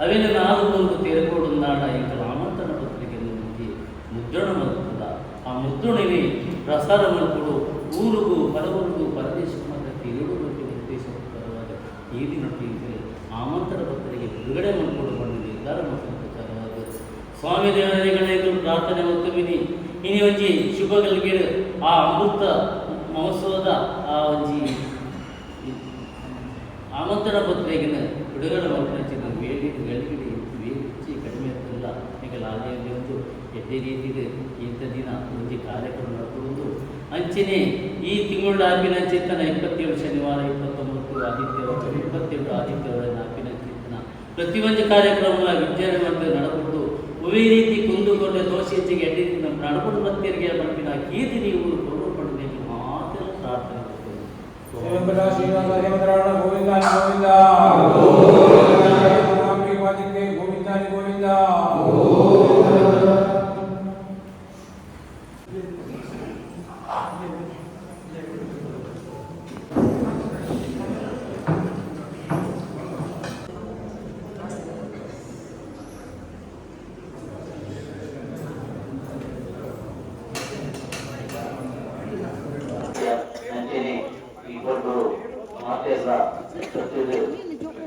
S2: ಅವೆಲ್ಲ ನಾಲ್ಕು ಒಂದು ತೆರಗೋಡುಂದಾಡ ಎಂಕಲ ಆಮಂತ್ರಣ ಪತ್ರಿಕೆಯನ್ನು ಒಂಜಿ ಮುದ್ರಣ ಮಲ್ತದ. ಆ ಮುದ್ರಣವೇ ಪ್ರಸಾರ ಮಲ್ಪೊಡು, ಊರುಗು ಪರವೂರುಗು ಪರದೇಶಕ್ಕೆ ಮಾತ್ರ ತಿರುಗು ಉದ್ದೇಶ ಪರವಾದ ಈ ದಿನ ಆಮಂತ್ರಣ ಪತ್ರಿಕೆ ಬಿಡುಗಡೆ ಮಲ್ಪೊಡು ಪಂದ್ ನಿರ್ಧಾರ ಮಲ್ತಿನ ಪ್ರಕಾರವಾದ ಸ್ವಾಮಿ ದೇವರುಗಳ ಪ್ರಾರ್ಥನೆ ಒತ್ತುಮಿನಿ. ಇನಿ ಒಂಜಿ ಶುಭ ಗಳಿಗೆಡ್ ಆ ಅಮೃತ ಮಹೋತ್ಸವದ ಆ ಒಂಜಿ ಆಮಂತ್ರಣ ಪತ್ರಿಕೆನ ಬಿಡುಗಡೆ ಮಲ್ಪುನಂಚಿನ ವೇದಿಕೆ ಗಳಿಗೆ ವೇದಿಕೆ ಕಡಿಮೆ ಇರ್ತಲ್ಲ. ಎಂಕಲ್ ಆದೇ ಒಂದು ಎಡ್ಡೆ ರೀತಿಡ್ ಇಂಥ ದಿನ ಒಂಜಿ ಕಾರ್ಯಕ್ರಮ ನಡಪುಂಡು. ಅಂಚೆನೆ ಈ ತಿಂಗಳು ಆಪಿನಂಚಿತ್ತನ 27 ಶನಿವಾರ, 29 ಆದಿತ್ಯವಾರ, 27 ಆದಿತ್ಯವಾರ ಆಪಿನಂಚಿತ್ತನ ಪ್ರತಿಯೊಂದು ಕಾರ್ಯಕ್ರಮ ವಿದ್ಯಾರ್ಥಿ ಮತ್ತು ನಡಪುಂಡು. ಒವೇ ರೀತಿ ಕುಂದುಕೊಂಡೆ ದೋಷ ಹೆಚ್ಚಿಗೆ ಎಡ್ಡೆ ರೀತಿ ನಮ್ಮ ನಡಪುಡು ಭಕ್ತರಿಗೆ ಪನ್ಪಿನ ಕೀರ್ತಿ ನೀವು ಕೊಡು ಪಂಡುದು ಮಾತ್ರ ಪ್ರಾರ್ಥನೆ ಮಾಡ್ತೇನೆ.
S3: ಶ್ರೀಮಂತ ಗೋವಿಂದ ಗೋವಿಂದ ಗೋವಿಂದ ಗೋವಿಂದ.
S2: ಅಂಚೆನೆ ಈ ಪೊರ್ತುಡು ಮಾತೆರ್ಲ ಸತ್ಯದ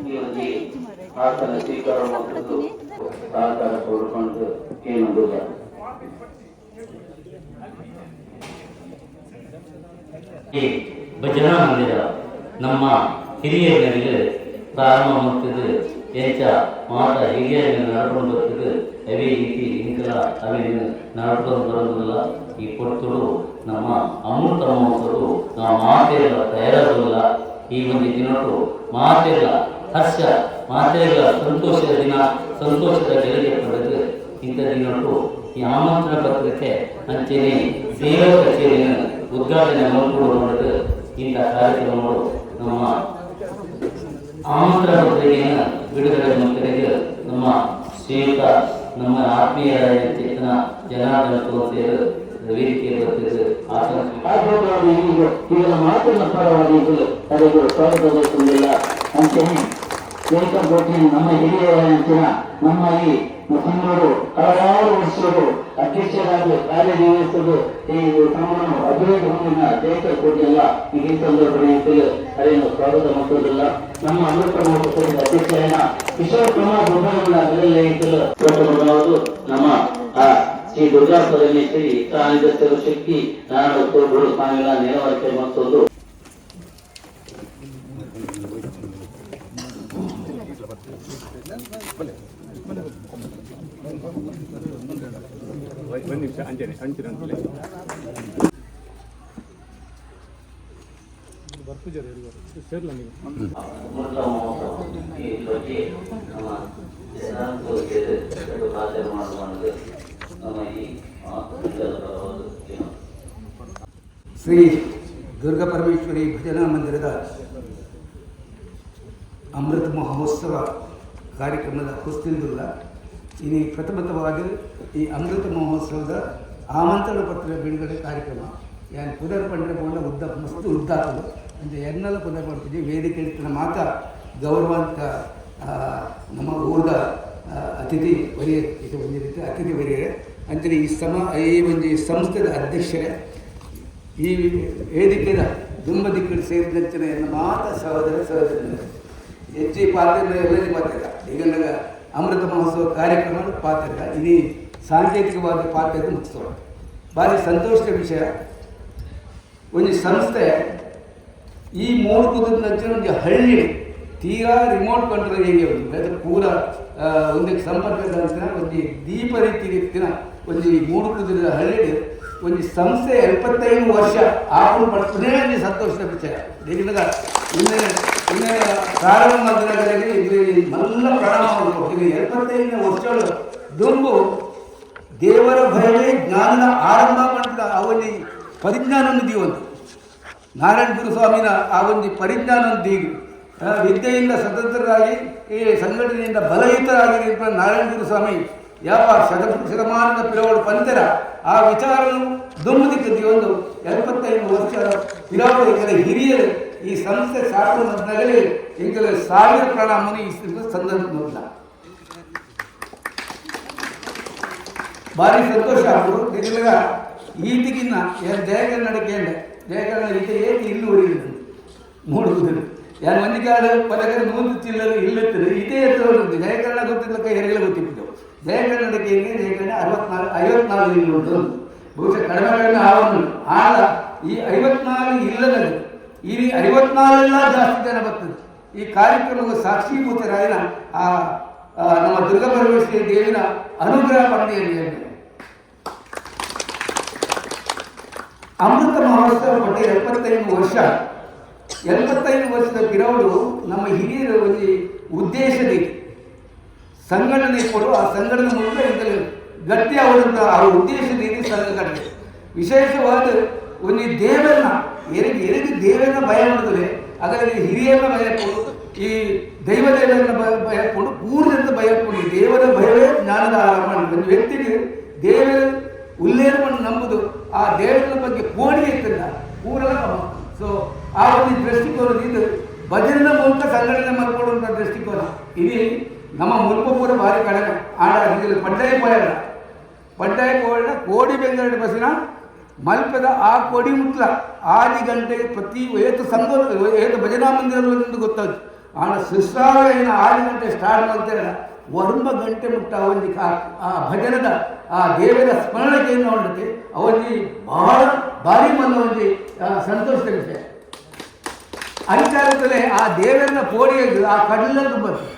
S2: ಈ ಒಂಜಿ ಆಸನ ಸ್ವೀಕಾರ ಮಲ್ತುದು ಸಹಕಾರ ಕೊಡ್ಕೊಂಡು ಕೇನೊಂದುಲ್ಲ. ಈ ಭಜನಾ ಮಂದಿರ ನಮ್ಮ ಹಿರಿಯರಿಗೆ ಪ್ರಾರಂಭ ಮಾಡ್ತಿದ್ದು ಎಂಚ ಮಾತ ಹಿರಿಯರಿಗೆ ನಡ್ಕೊಂಡು ಬರ್ತಿದ್ದು ಅವೇ ರೀತಿ ಇಂಕಲ ಅವೇ ನಡ್ಕೊಂಡು ಬರೋದಿಲ್ಲ. ಈ ಪೊರ್ತುಡು ನಮ್ಮ ಅಮೃತ ಮಹೋತ್ಸವ ನಾವು ಮಾತೆಲ್ಲ ತಯಾರಾಗೋದಿಲ್ಲ. ಈ ಒಂದು ದಿನಕ್ಕೂ ಮಾತೆಲ್ಲ ಹರ್ಷ, ಮಾತೆಲ್ಲ ಸಂತೋಷದ ದಿನ, ಸಂತೋಷದ ಗೆಳೆಗೆ ಪಡೆದು ಇಂಥ ದಿನಕ್ಕೂ ಈ ಆಮಂತ್ರಣ ಪತ್ರಿಕೆ ಅಂಚೆನೆ ಸೇವಾ ಕಚೇರಿಯನ್ನು ಉದ್ಘಾಟನೆ ಮಾಡಿಕೊಂಡು ಇಂಥ ಕಾರ್ಯಕ್ರಮಗಳು ನಮ್ಮ ಆಮಂತ್ರಣ ಪತ್ರಿಕೆಯನ್ನು ಬಿಡುಗಡೆ ಮಕ್ಕಳಿಗೆ ನಮ್ಮ ಶ್ರೀಯುತ ನಮ್ಮ ಆತ್ಮೀಯರಾದ ಚೇತನ ಜನಾರ್ದನ ತೋರಿಸಿದರು ವೇದಿಕೆ ಬರ್ತಿದ್ದು ಆಸನ
S4: ಇವರ ಮಾತಿನ ಪರವಾಗಿ ಅದಕ್ಕೆ ಸ್ವಾಗತ ಬಯಸುವುದಿಲ್ಲ. ಅಂತೆಯೇ ಜೈಕಬ್ ಗೋಖಲೆ ನಮ್ಮ ಹಿರಿಯರ ಅಂಚಿನ ನಮ್ಮ ಈ ಸಂಘರು ಹಲವಾರು ವರ್ಷಗಳು ಅಧ್ಯಕ್ಷರಾಗಿ ಕಾರ್ಯನಿರ್ವಹಿಸುವುದು ಈ ಸಂಘವನ್ನು ಅಭಿವೃದ್ಧಿ ಹೊಂದಿನ ಜೈಕಬ್ ಕೋಟೆಯಲ್ಲ. ಈ ಸಂದರ್ಭದಲ್ಲಿ ಅದನ್ನು ಸ್ವಾಗತ ಮಾಡುವುದಿಲ್ಲ. ನಮ್ಮ ಅಮೃತ ಮಹೋತ್ಸವದ ಅಧ್ಯಕ್ಷರಾದ ಕಿಶೋರ್ ಕುಮಾರ್ ಬೊಬ್ಬನ ನಮ್ಮ ಆ ಶ್ರೀ ದುರ್ಗಾ ಪರಮೇಶ್ವರಿ ಶಕ್ತಿ ನಾರಾಯಣ ಗುರು ಸ್ವಾಮಿಗಳ ನೆರವರಿಕೆ ಮತ್ತೊಂದು
S3: ಒಂದು ನಿಮಿಷ ಅಂಚನೆ ಅಂಚಿನ.
S2: ಅಮೃತ ಮಹೋತ್ಸವ ಈ ಬಗ್ಗೆ ನಮ್ಮ ಜನಾಂಗಕ್ಕೆ ಪಾತ್ರ ಮಾಡುವಂತೆ ನಮ್ಮ ಈ ಪರವಾದ
S5: ಶ್ರೀ ದುರ್ಗಾ ಪರಮೇಶ್ವರಿ ಭಜನಾ ಮಂದಿರದ ಅಮೃತ ಮಹೋತ್ಸವ ಕಾರ್ಯಕ್ರಮದ ಹೊಸ್ತಿಲ್ದುಲ್ಲ. ಇನಿ ಪ್ರಥಮತವಾಗಿ ಈ ಅಮೃತ ಮಹೋತ್ಸವದ ಆಮಂತ್ರಣ ಪತ್ರ ಬಿಡುಗಡೆ ಕಾರ್ಯಕ್ರಮ. ಯಾನ್ ಪುದರ್ ಪಂಡ್ರೆ ಪೋಂಡ ಉದ್ದ ಮಸ್ತ್ ಉದ್ದ ಆಗ್ತದೆ ಅಂಚ ಎನ್ನಲ ಪುದರ್ ಪಡ್ತಿದ್ವಿ. ವೇದಿಕೆ ಇತ್ತಿನ ಮಾತ ಗೌರವಾಂತ ನಮ್ಮ ಊರ್ದ ಅತಿಥಿ ವರಿಯರ್, ಇದು ಒಂಜಿ ರೀತಿ ಅತಿಥಿ ವರಿಯರೆ. ಅಂಚನೆ ಈ ಒಂಜಿ ಸಂಸ್ಥೆದ ಅಧ್ಯಕ್ಷರೇ, ಈ ವೇದಿಕೆದ ದುಂಬ ದಿಕ್ಕಡು ಸೇರಿದಂಚನೆ ಎನ್ನ ಮಾತ ಸಹೋದರ ಸಹೋದರಿಯರೇ, ಹೆಚ್ಚಿ ಪಾತ್ರ ಎಲ್ಲರಿ ಪಾತ್ರ. ಈಗ ಅಮೃತ ಮಹೋತ್ಸವ ಕಾರ್ಯಕ್ರಮ ಪಾತ್ರ ಇಡೀ ಸಾಂಕೇತಿಕವಾದ ಪಾತ್ರದ ಮುಗಿಸೋಣ. ಭಾರಿ ಸಂತೋಷದ ವಿಷಯ. ಒಂಜಿ ಸಂಸ್ಥೆ ಈ ಮೂರು ಕುದುರೆಂಚಿನ ಒಂಜಿ ಹಳ್ಳಿ ತೀರಾ remote control area ಉಂಟು. ಅದು ಪೂರ ಒಂದಕ್ಕೆ ಸಂಪರ್ಕದ ಒಂಜಿ ದೀಪ ರೀತಿ ರೀತಿನ ಒಂಜಿ ಮೂಡು ಕುದುರೆದ ಹಳ್ಳಿ ಒಂಜಿ ಸಂಸ್ಥೆ 75 ವರ್ಷ ಆಪುಂಡು ಪಡ್ತುನೇ ಒಂಜಿ ಸಂತೋಷದ ವಿಚಾರ. ದೇಗಿನಗ ಇನ್ನು ಇನ್ನು ಪ್ರಾರಂಭ ಮಲ್ದಿನಗರಿಗೆ ಇದು ಮಲ್ಲ ಪ್ರಣಾಮ ಮಲ್ಪೊಡು. ಇದು 75 ವರ್ಷಗಳು ದುಂಬು ದೇವರ ಭಯವೇ ಜ್ಞಾನದ ಆರಂಭ ಪಂಡ ಆ ಒಂಜಿ ಪರಿಜ್ಞಾನವನ್ನು ದೀವಂತು ನಾರಾಯಣ ಗುರುಸ್ವಾಮಿನ ಆ ಒಂದು ಪರಿಜ್ಞಾನ ದೀಗಿ ವಿದ್ಯೆಯಿಂದ ಸ್ವತಂತ್ರರಾಗಿ ಈ ಸಂಘಟನೆಯಿಂದ ಬಲಯುತರಾಗಿ ನಿಂತ ನಾರಾಯಣ ಗುರುಸ್ವಾಮಿ ಯಾವ ಶತಮಾನದ ಪಿರವಡು ಪಂತರ ಆ ವಿಚಾರವನ್ನು ದುಂಬುದಿಕ್ಕಿ ಒಂದು 75 ವರ್ಷದ ಪಿರವಡು ಎಂಕಲ ಹಿರಿಯರು ಈ ಸಂಸ್ಥೆ ಸ್ಥಾಪನೆ ನಗಲಿ ಎಂಕಲ ಸಾವಿರ ಪ್ರಣಾಮವನ್ನು ಈ ಸಂದರ್ಭ ಭಾರಿ ಸಂತೋಷ ಆಗುದು. ನಿಜವಾಗ ಈತಿಗಿನ್ನ ಏನು ಜಯಕನ್ನಡಕ್ಕೆ ಅಂದೆ ಜಯಕನ್ನಡ ಈತ ಏತಿ ಇಲ್ಲು ಉರಿಯುದು ಮೂಡುವುದು ಯಾರು ಒಂದಿ ಕಾಲ ಪದಕರ ನೂರು ಚಿಲ್ಲರು ಇಲ್ಲುತ್ತದೆ ಇದೇ ಎತ್ತುವುದು. ಜಯಕನ್ನಡ ಗೊತ್ತಿಲ್ಲ, ಕೈ ಹೆರಗಲ ಗೊತ್ತಿತ್ತು. ಜಯಕನ್ನಡಕ್ಕೆ ಏನೇ ಜಯಕನ್ನಡ 64 54 ಇಲ್ಲು ಉಂಟು. ಬಹುಶಃ ಕಡಿಮೆ ಕಡಿಮೆ ಆವನ್ನು ಆಗ ಈ 54 ಇಲ್ಲದಲ್ಲಿ ಈ 54 ಜಾಸ್ತಿ ಜನ ಬರ್ತದೆ. ಈ ಕಾರ್ಯಕ್ರಮಕ್ಕೆ ಸಾಕ್ಷೀಭೂತರಾಯಿನ ಆ ಆ, ನಮ್ಮ ದುರ್ಗಾ ಪರಮೇಶ್ವರಿ ದೇವಿನ ಅನುಗ್ರಹ ಪಡೆದಿದೆ. ಅಮೃತ ಮಹೋತ್ಸವ ಪಟ್ಟ 75 ವರ್ಷ. 75 ವರ್ಷದ ಪಿರವಡು ನಮ್ಮ ಹಿರಿಯರ ಒಂದು ಉದ್ದೇಶದ ಸಂಘಟನೆ ಕೊಡು, ಆ ಸಂಘಟನೆ ಮೂಲಕ ಇದರಲ್ಲಿ ಗಟ್ಟಿ ಆಗುವಂಥ ಆ ಉದ್ದೇಶದ ಸಂಘಟನೆ. ವಿಶೇಷವಾದ ಒಂದು ದೇವರನ್ನ ಎರಿಗೆ ಎರಿಗೆ ದೇವರನ್ನ ಭಯ ಮಾಡಿದ್ರೆ ಅದರಲ್ಲಿ ಹಿರಿಯರನ್ನ ಭಯ ಕೊಡು, ಈ ದೈವ ದೇವರನ್ನ ಭಯ ಭಯ ಕೊಡು, ಪೂರ್ಣದಿಂದ ಭಯ ಕೊಡು. ದೇವರ ಭಯವೇ ಜ್ಞಾನದ ಆರಂಭ. ಒಂದು ವ್ಯಕ್ತಿಗೆ ದೇವರ ಉಲ್ಲೇಖವನ್ನು ನಂಬುದು, ಆ ದೇವರ ಬಗ್ಗೆ ಕೋಡಿ ಇತ್ತಿಲ್ಲ ಪೂರಲ. ಸೊ ಆ ಒಂದು ದೃಷ್ಟಿಕೋನದಿಂದ ಭಜನೆ ಮೂಲಕ ಸಂಘಟನೆ ಮಾಡಿಕೊಳ್ಳುವಂಥ ದೃಷ್ಟಿಕೋನ ಇಲ್ಲಿ ನಮ್ಮ ಮುಲ್ಪ ಪೂರ ಭಾರಿ ಕಡಿಮೆ. ಆಡ ಇದರಲ್ಲಿ ಪಡ್ಡಾಯ ಪೋಯಲ್ಲ, ಪಡ್ಡಾಯ ಪೋಯಲ್ಲ. ಕೋಡಿ ಬೆಂಗಳೂರು ಬಸ್ಸಿನ ಮಲ್ಪದ ಆ ಕೊಡಿ ಮುಟ್ಲ 6 ಗಂಟೆಗೆ ಪ್ರತಿ ಏತು ಸಂಘ ಏತು ಭಜನಾ ಮಂದಿರದಲ್ಲಿ ಗೊತ್ತಾಯ್ತು. ಆಣ ಸುಸ್ತಾರ 6 ಗಂಟೆ ಸ್ಟಾರ್ಟ್ ಮಾಡ್ತಾರೆ, 9 ಗಂಟೆ ಮುಟ್ಟ ಒಂದು ಆ ಭಜನದ ಆ ದೇವರ ಸ್ಮರಣೆಯನ್ನು ಹೊಂದುತ್ತೆ. ಅವಲ್ಲಿ ಬಹಳ ಭಾರಿ ಬಂದ ಒಂದು ಸಂತೋಷದ ವಿಷಯ. ಅಂಚಾಗುತ್ತಲೇ ಆ ದೇವರನ್ನ ಪೋಡಿಯಲ್ಲಿ ಆ ಕಡಲನ್ನು ಬರ್ತದೆ.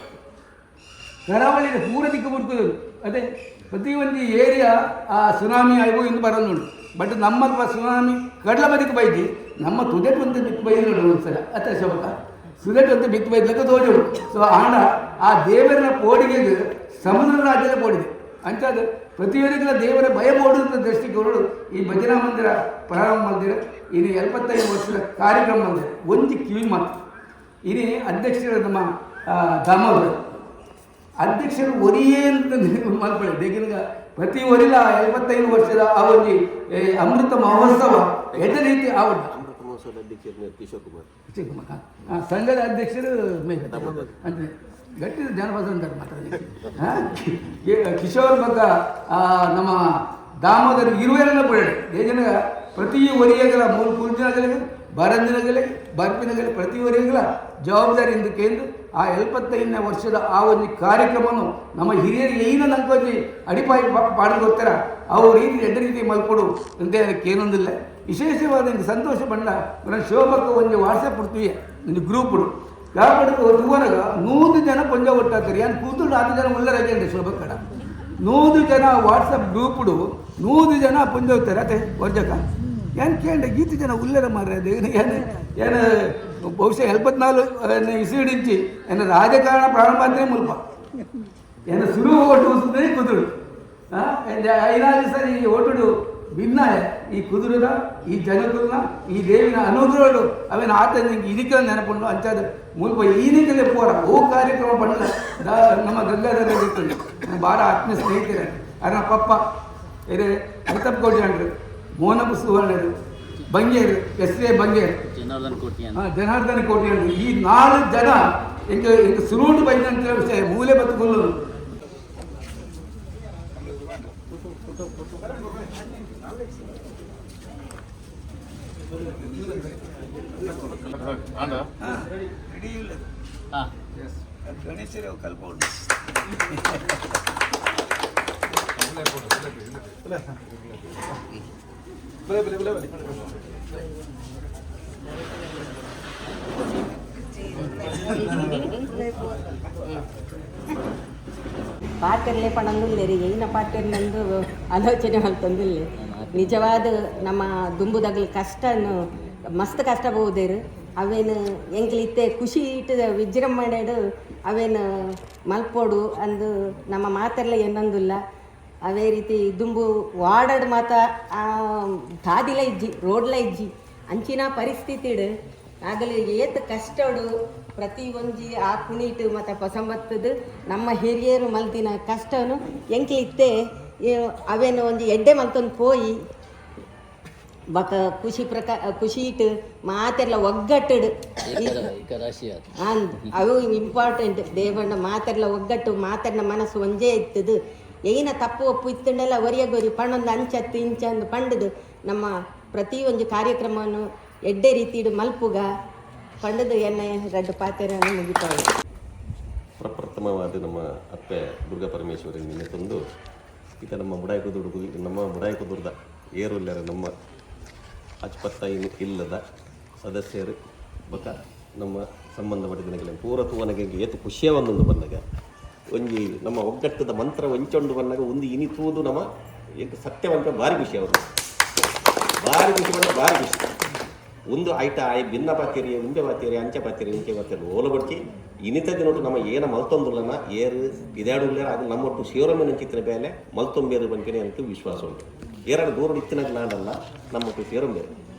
S5: ಕರಾವಳಿ ಪೂರ ದಿಕ್ಕು ಬಿಡ್ತದೆ. ಅದೇ ಪ್ರತಿಯೊಂದು ಏರಿಯಾ ಆ ಸುನಾಮಿ ಆಯ್ವು ಎಂದು ಬರೋದು ಉಂಟು. ಬಟ್ ನಮ್ಮ ಸುನಾಮಿ ಕಡಲ ಬದಿಗೆ ಬೈದಿ ನಮ್ಮ ತುದೆ ಬಂದ ದಿಕ್ಕು ಬೈದು ನೋಡಿ ಒಂದ್ಸಲ ಅತ್ತ ಶೋಭಕ. ಸುದೆಟ್ ಅಂತ ಬಿತ್ತು ಬೈದ್ಲಕ್ಕ ತೋಜುಡು. ಸೊ ಆಂಡ ಆ ದೇವರನ ಪೋಡಿಗೆ ಸಮುದ್ರ ರಾಜ್ಯದ ಪೋಡಿದೆ ಅಂಚಾದ ಪ್ರತಿಯೊಂದಿಗಳ ದೇವರ ಭಯ ಪೋಡುವಂಥ ದೃಷ್ಟಿಕೋನಡು ಈ ಭಜನಾ ಮಂದಿರ ಪ್ರಾರಂಭ ಮಂದಿರ. ಇನ್ನು 75 ವರ್ಷದ ಕಾರ್ಯಕ್ರಮ ಮಂದಿರ ಒಂದು ಕಿವಿ ಮಾತು. ಇನಿ ಅಧ್ಯಕ್ಷರು ನಮ್ಮ ದಾಮೋದರ ಅಧ್ಯಕ್ಷರು ಒರಿಯೇ ಅಂತ ಮಲ್ಪಳೆ ದೇಗಿನ ಪ್ರತಿ ಒರಿಲ 75 ವರ್ಷದ ಆ ಒಂದು ಅಮೃತ ಮಹೋತ್ಸವ ಎಡ್ಡ ರೀತಿ ಆವಡ್ಡ.
S6: ಅಮೃತ ಮಹೋತ್ಸವದ ಅಧ್ಯಕ್ಷರು ಕಿಶೋರ್ ಕುಮಾರ್.
S5: ಚಿಕ್ಕಮ್ಮ. ಸಂಘದ ಅಧ್ಯಕ್ಷರು ಮೇಘ ಅಂದರೆ ಗಟ್ಟಿ ಜನಪದ ಅಂತಾರೆ ಮಾತ್ರ. ಕಿಶೋರ್ ಬಗ್ಗ ನಮ್ಮ ದಾಮೋದರ ಇರುವೆಲ್ಲ ಪಡೆಡೆ ದೇಜನ ಪ್ರತಿ ಒರಿಯಗಳ ಮೂರು ಪೂಜನಗಳಿಗೆ ಬರಂದಿನಗಳಿಗೆ ಬರ್ಪಿನಗಲೆ ಪ್ರತಿ ಒರಿಯಗಳ ಜವಾಬ್ದಾರಿ ಎಂದು ಕೇಂದ್ರ ಆ 75ನೇ ವರ್ಷದ ಆ ಒಂದು ಕಾರ್ಯಕ್ರಮವನ್ನು ನಮ್ಮ ಹಿರಿಯರು ಏನ ನಂಗೊಂಜಿ ಅಡಿಪಾಯಿ ಪಾಡು ಗೊತ್ತಾರ ಅವು ರೀತಿ ಎಡ್ಡ ರೀತಿ ಮಲ್ಕೊಡು ಅಂತ ಅದಕ್ಕೆ ಏನೊಂದಿಲ್ಲ. ವಿಶೇಷವಾದ ಇಂಕ ಸಂತೋಷ ಪಂಡ ನನ್ನ ಶೋಭಕ್ಕ ಒಂದು ವಾಟ್ಸಪ್ ಕೊಡ್ತೀವಿ ಒಂದು ಗ್ರೂಪ್ಡು ಯಾಪಡು ತೂವನಗ 100 ಜನ ಕೊಂಜ ಒಟ್ಟಾತಾರೆ. ಏನು ಕೂತುಡು ಆತು ಜನ ಉಲ್ಲರಾಜೆ ಅಂದೆ ಶೋಭಕ್ಕಡ 100 ಜನ ವಾಟ್ಸಪ್ ಗ್ರೂಪ್ಡು 100 ಜನ ಪುಂಜ ಹೋಗ್ತಾರೆ. ಅದೇ ವರ್ಜಕ ಏನು ಕೇಂದ್ರ ಗೀತು ಜನ ಉಲ್ಲರ ಮಾರ್ರೆ. ಅದು ಏನು ಏನು ಏನು ಬಹುಶಃ 74 ಇಸಿಡಿಂಚಿ ಏನು ರಾಜಕಾರಣ ಪ್ರಾರಂಭ ಅಂದರೆ ಮುಲ್ಪ ಏನು ಸುರು ಓಟು ಉಸುದೇ ಕುದುರು ಐದಾರು ಸರಿ ಈ ಓಟುಡು ಭಿನ್ನಾಯ ಈ ಕುದುರುದ ಈ ಜನಕುಲ್ನ ಈ ದೇವಿನ ಅನುಗ್ರಹಗಳು ಅವೇನು ಆತ ನಿಂಗೆ ಇದಕ್ಕೆ ನೆನಪುಂಡು. ಅಂಚಾದ ಮುಲ್ಪ ಈನಿಂಗಲೇ ಪೋರ ಓ ಕಾರ್ಯಕ್ರಮ ಬಣ್ಣ ನಮ್ಮ ಗಂಗಾಧರ ಗೊತ್ತುಂಡು ಭಾಳ ಆತ್ಮೀಯ ಸ್ನೇಹಿತರೆ ಅರ ಪಪ್ಪ ಇದು ಅಮಿತಾಬ್ ಕೋಟಿ ಅಂಡ್ರು ಮೋನಪ್ಪ ಸುವರ್ಣರು ಬಂಗೇರು ಎಸ್ ಎ ಬಂಗೇರು
S2: ಜನಾರ್ದನ್ ಕೋಟಿ ಅಂತ.
S5: ಜನಾರ್ದನ ಕೋಟಿ ಅಂಡ್ರು ಈ 4 ಜನ ಎಂಕ ಎಂಕ ಸುರುಟು ಬೈದಂತ ವಿಷಯ ಮೂಲೆ ಬತ್ತುಕೊಳ್ಳು.
S2: ಹಾಂ
S5: ಗಣೇಶರ ಕಲ್ಪ.
S7: ಪಾತೆರ್ಲೆ ಪಣಂದುಲ್ಲೇರಿ ಏನ ಪಾತೆರ್ನಂದು ಆಲೋಚನೆ ಮಲ್ತೊಂದುಲ್ಲೆ. ನಿಜವಾದ ನಮ್ಮ ದುಂಬುದಗ್ಲ ಕಷ್ಟನು ಮಸ್ತ್ ಕಷ್ಟ ಬೋದೇರು ಅವೇನು ಎಂಕ್ಲು ಇತ್ತೆ ಖುಷಿ ಇಟ್ಟು ವಿಜೃಂಭಣೆಡು ಅವೇನು ಮಲ್ಪೋಡು ಅಂದು ನಮ್ಮ ಮಾತೆರ್ಲ ಎನ್ನೊಂದುಲ್ಲ. ಅವೇ ರೀತಿ ದುಂಬು ವಾಡಡ್ ಮಾತ ತಾದಿಲ ಇಜ್ಜಿ ರೋಡ್ಲ ಇಜ್ಜಿ ಅಂಚಿನ ಪರಿಸ್ಥಿತಿಡು ಆಗಲಿ ಏತ್ ಕಷ್ಟಡು ಪ್ರತಿ ಒಂಜಿ ಆ ಕುಣಿಟು ಮತ್ತು ಪಸಂಬತ್ತದು ನಮ್ಮ ಹಿರಿಯರು ಮಲ್ತಿನ ಕಷ್ಟನು ಎಂಕ್ಲಿತ್ತೆ ಅವೇನು ಒಂಜಿ ಎಡ್ಡೆ ಮಲ್ತೊಂದು ಪೋಯಿ ಬಕ ಖುಷಿ ಪ್ರಕ ಖುಷಿ ಇಟ್ಟು ಮಾತೆಲ್ಲ ಒಗ್ಗಟ್ಟುಡು
S2: ಏಕರಾಶಿ ಅದು.
S7: ಅಂದ್ ಅವು ಇಂಪಾರ್ಟೆಂಟ್ ದೇವಣ್ಣ ಮಾತೆಲ್ಲ ಒಗ್ಗಟ್ಟು ಮಾತೆಲ್ಲ ಮನಸ್ಸು ಒಂಜೇ ಇತ್ತದು. ಏನ ತಪ್ಪು ಒಪ್ಪು ಇತ್ತಂಡೆಲ್ಲ ಒರಿಯಗೊರಿ ಪಣ್ಣೊಂದು ಅಂಚತ್ತು ಇಂಚಂದು ಪಂಡದು ನಮ್ಮ ಪ್ರತಿ ಒಂದು ಕಾರ್ಯಕ್ರಮವನ್ನು ಎಡ್ಡೆ ರೀತಿಡು ಮಲ್ಪುಗ ಪಂಡದು ಎಣ್ಣೆ ರಡ್ಡು ಪಾತೆರನ್ನು ಮುಗಿತಾವೆ.
S6: ಪ್ರಪ್ರಥಮವಾದ ನಮ್ಮ ಅಪ್ಪೆ ದುರ್ಗಾ ಪರಮೇಶ್ವರಿ ನಿನ್ನೆ ಈತ ನಮ್ಮ ಮುಡಾಯಿ ಕುದುರು ನಮ್ಮ ಮುಡಾಯಿ ಕುದುರ್ದ ಏರುಲ್ಲರ ನಮ್ಮ ಅಚ್ಪತ್ತ ಇಲ್ಲದ ಸದಸ್ಯರು ಬಕ ನಮ್ಮ ಸಂಬಂಧಪಟ್ಟಿದ ಪೂರ ತೂವನಗೆ ಏತು ಖುಷಿಯ ಒಂದೊಂದು ಬಂದಾಗ ಒಂಜಿ ನಮ್ಮ ಒಗ್ಗಟ್ಟದ ಮಂತ್ರ ಒಂಚೊಂಡು ಬಂದಾಗ ಒಂದು ಇನಿ ತೂದು ನಮ್ಮ ಏಕ ಸತ್ಯವಂತ ಭಾರಿ ಖುಷಿ ಅವರು ಭಾರಿ ಖುಷಿ ಬಂದ ಭಾರಿ ಖುಷಿ. ಒಂದು ಐಟ ಆಯ್ ಭಿನ್ನ ಪಾತೇರಿ ಉಂಬೆ ಪಾತೇರಿ ಅಂಚೆ ಪಾತೇರಿ ಇಂಚೆ ಪಾತೇರಿ ಓಲ ಬಡ್ಚಿ ಇನಿತ ದಿನೊಟ್ಟು ನಮ್ಮ ಏನ ಮಲ್ತೊಂದುಲ್ಲನ ಏರು ಇದಾಡುಲ್ಲೇರ ಅದು ನಮ್ಮೊಟ್ಟು ಸೇರೊಮ್ಮೆ ನಂಚಿತ್ತಿನ ಬೇಲೆ ಮಲ್ತೊಂಬೇರು ಬಂಕಿನ ಅಂತ ವಿಶ್ವಾಸ ಉಂಟು. ಏರಡು ದೂರ ಇತ್ತಿನ ನಾಡಲ್ಲ ನಮ್ಮೊಟ್ಟು ಸೇರೊಂಬೇರು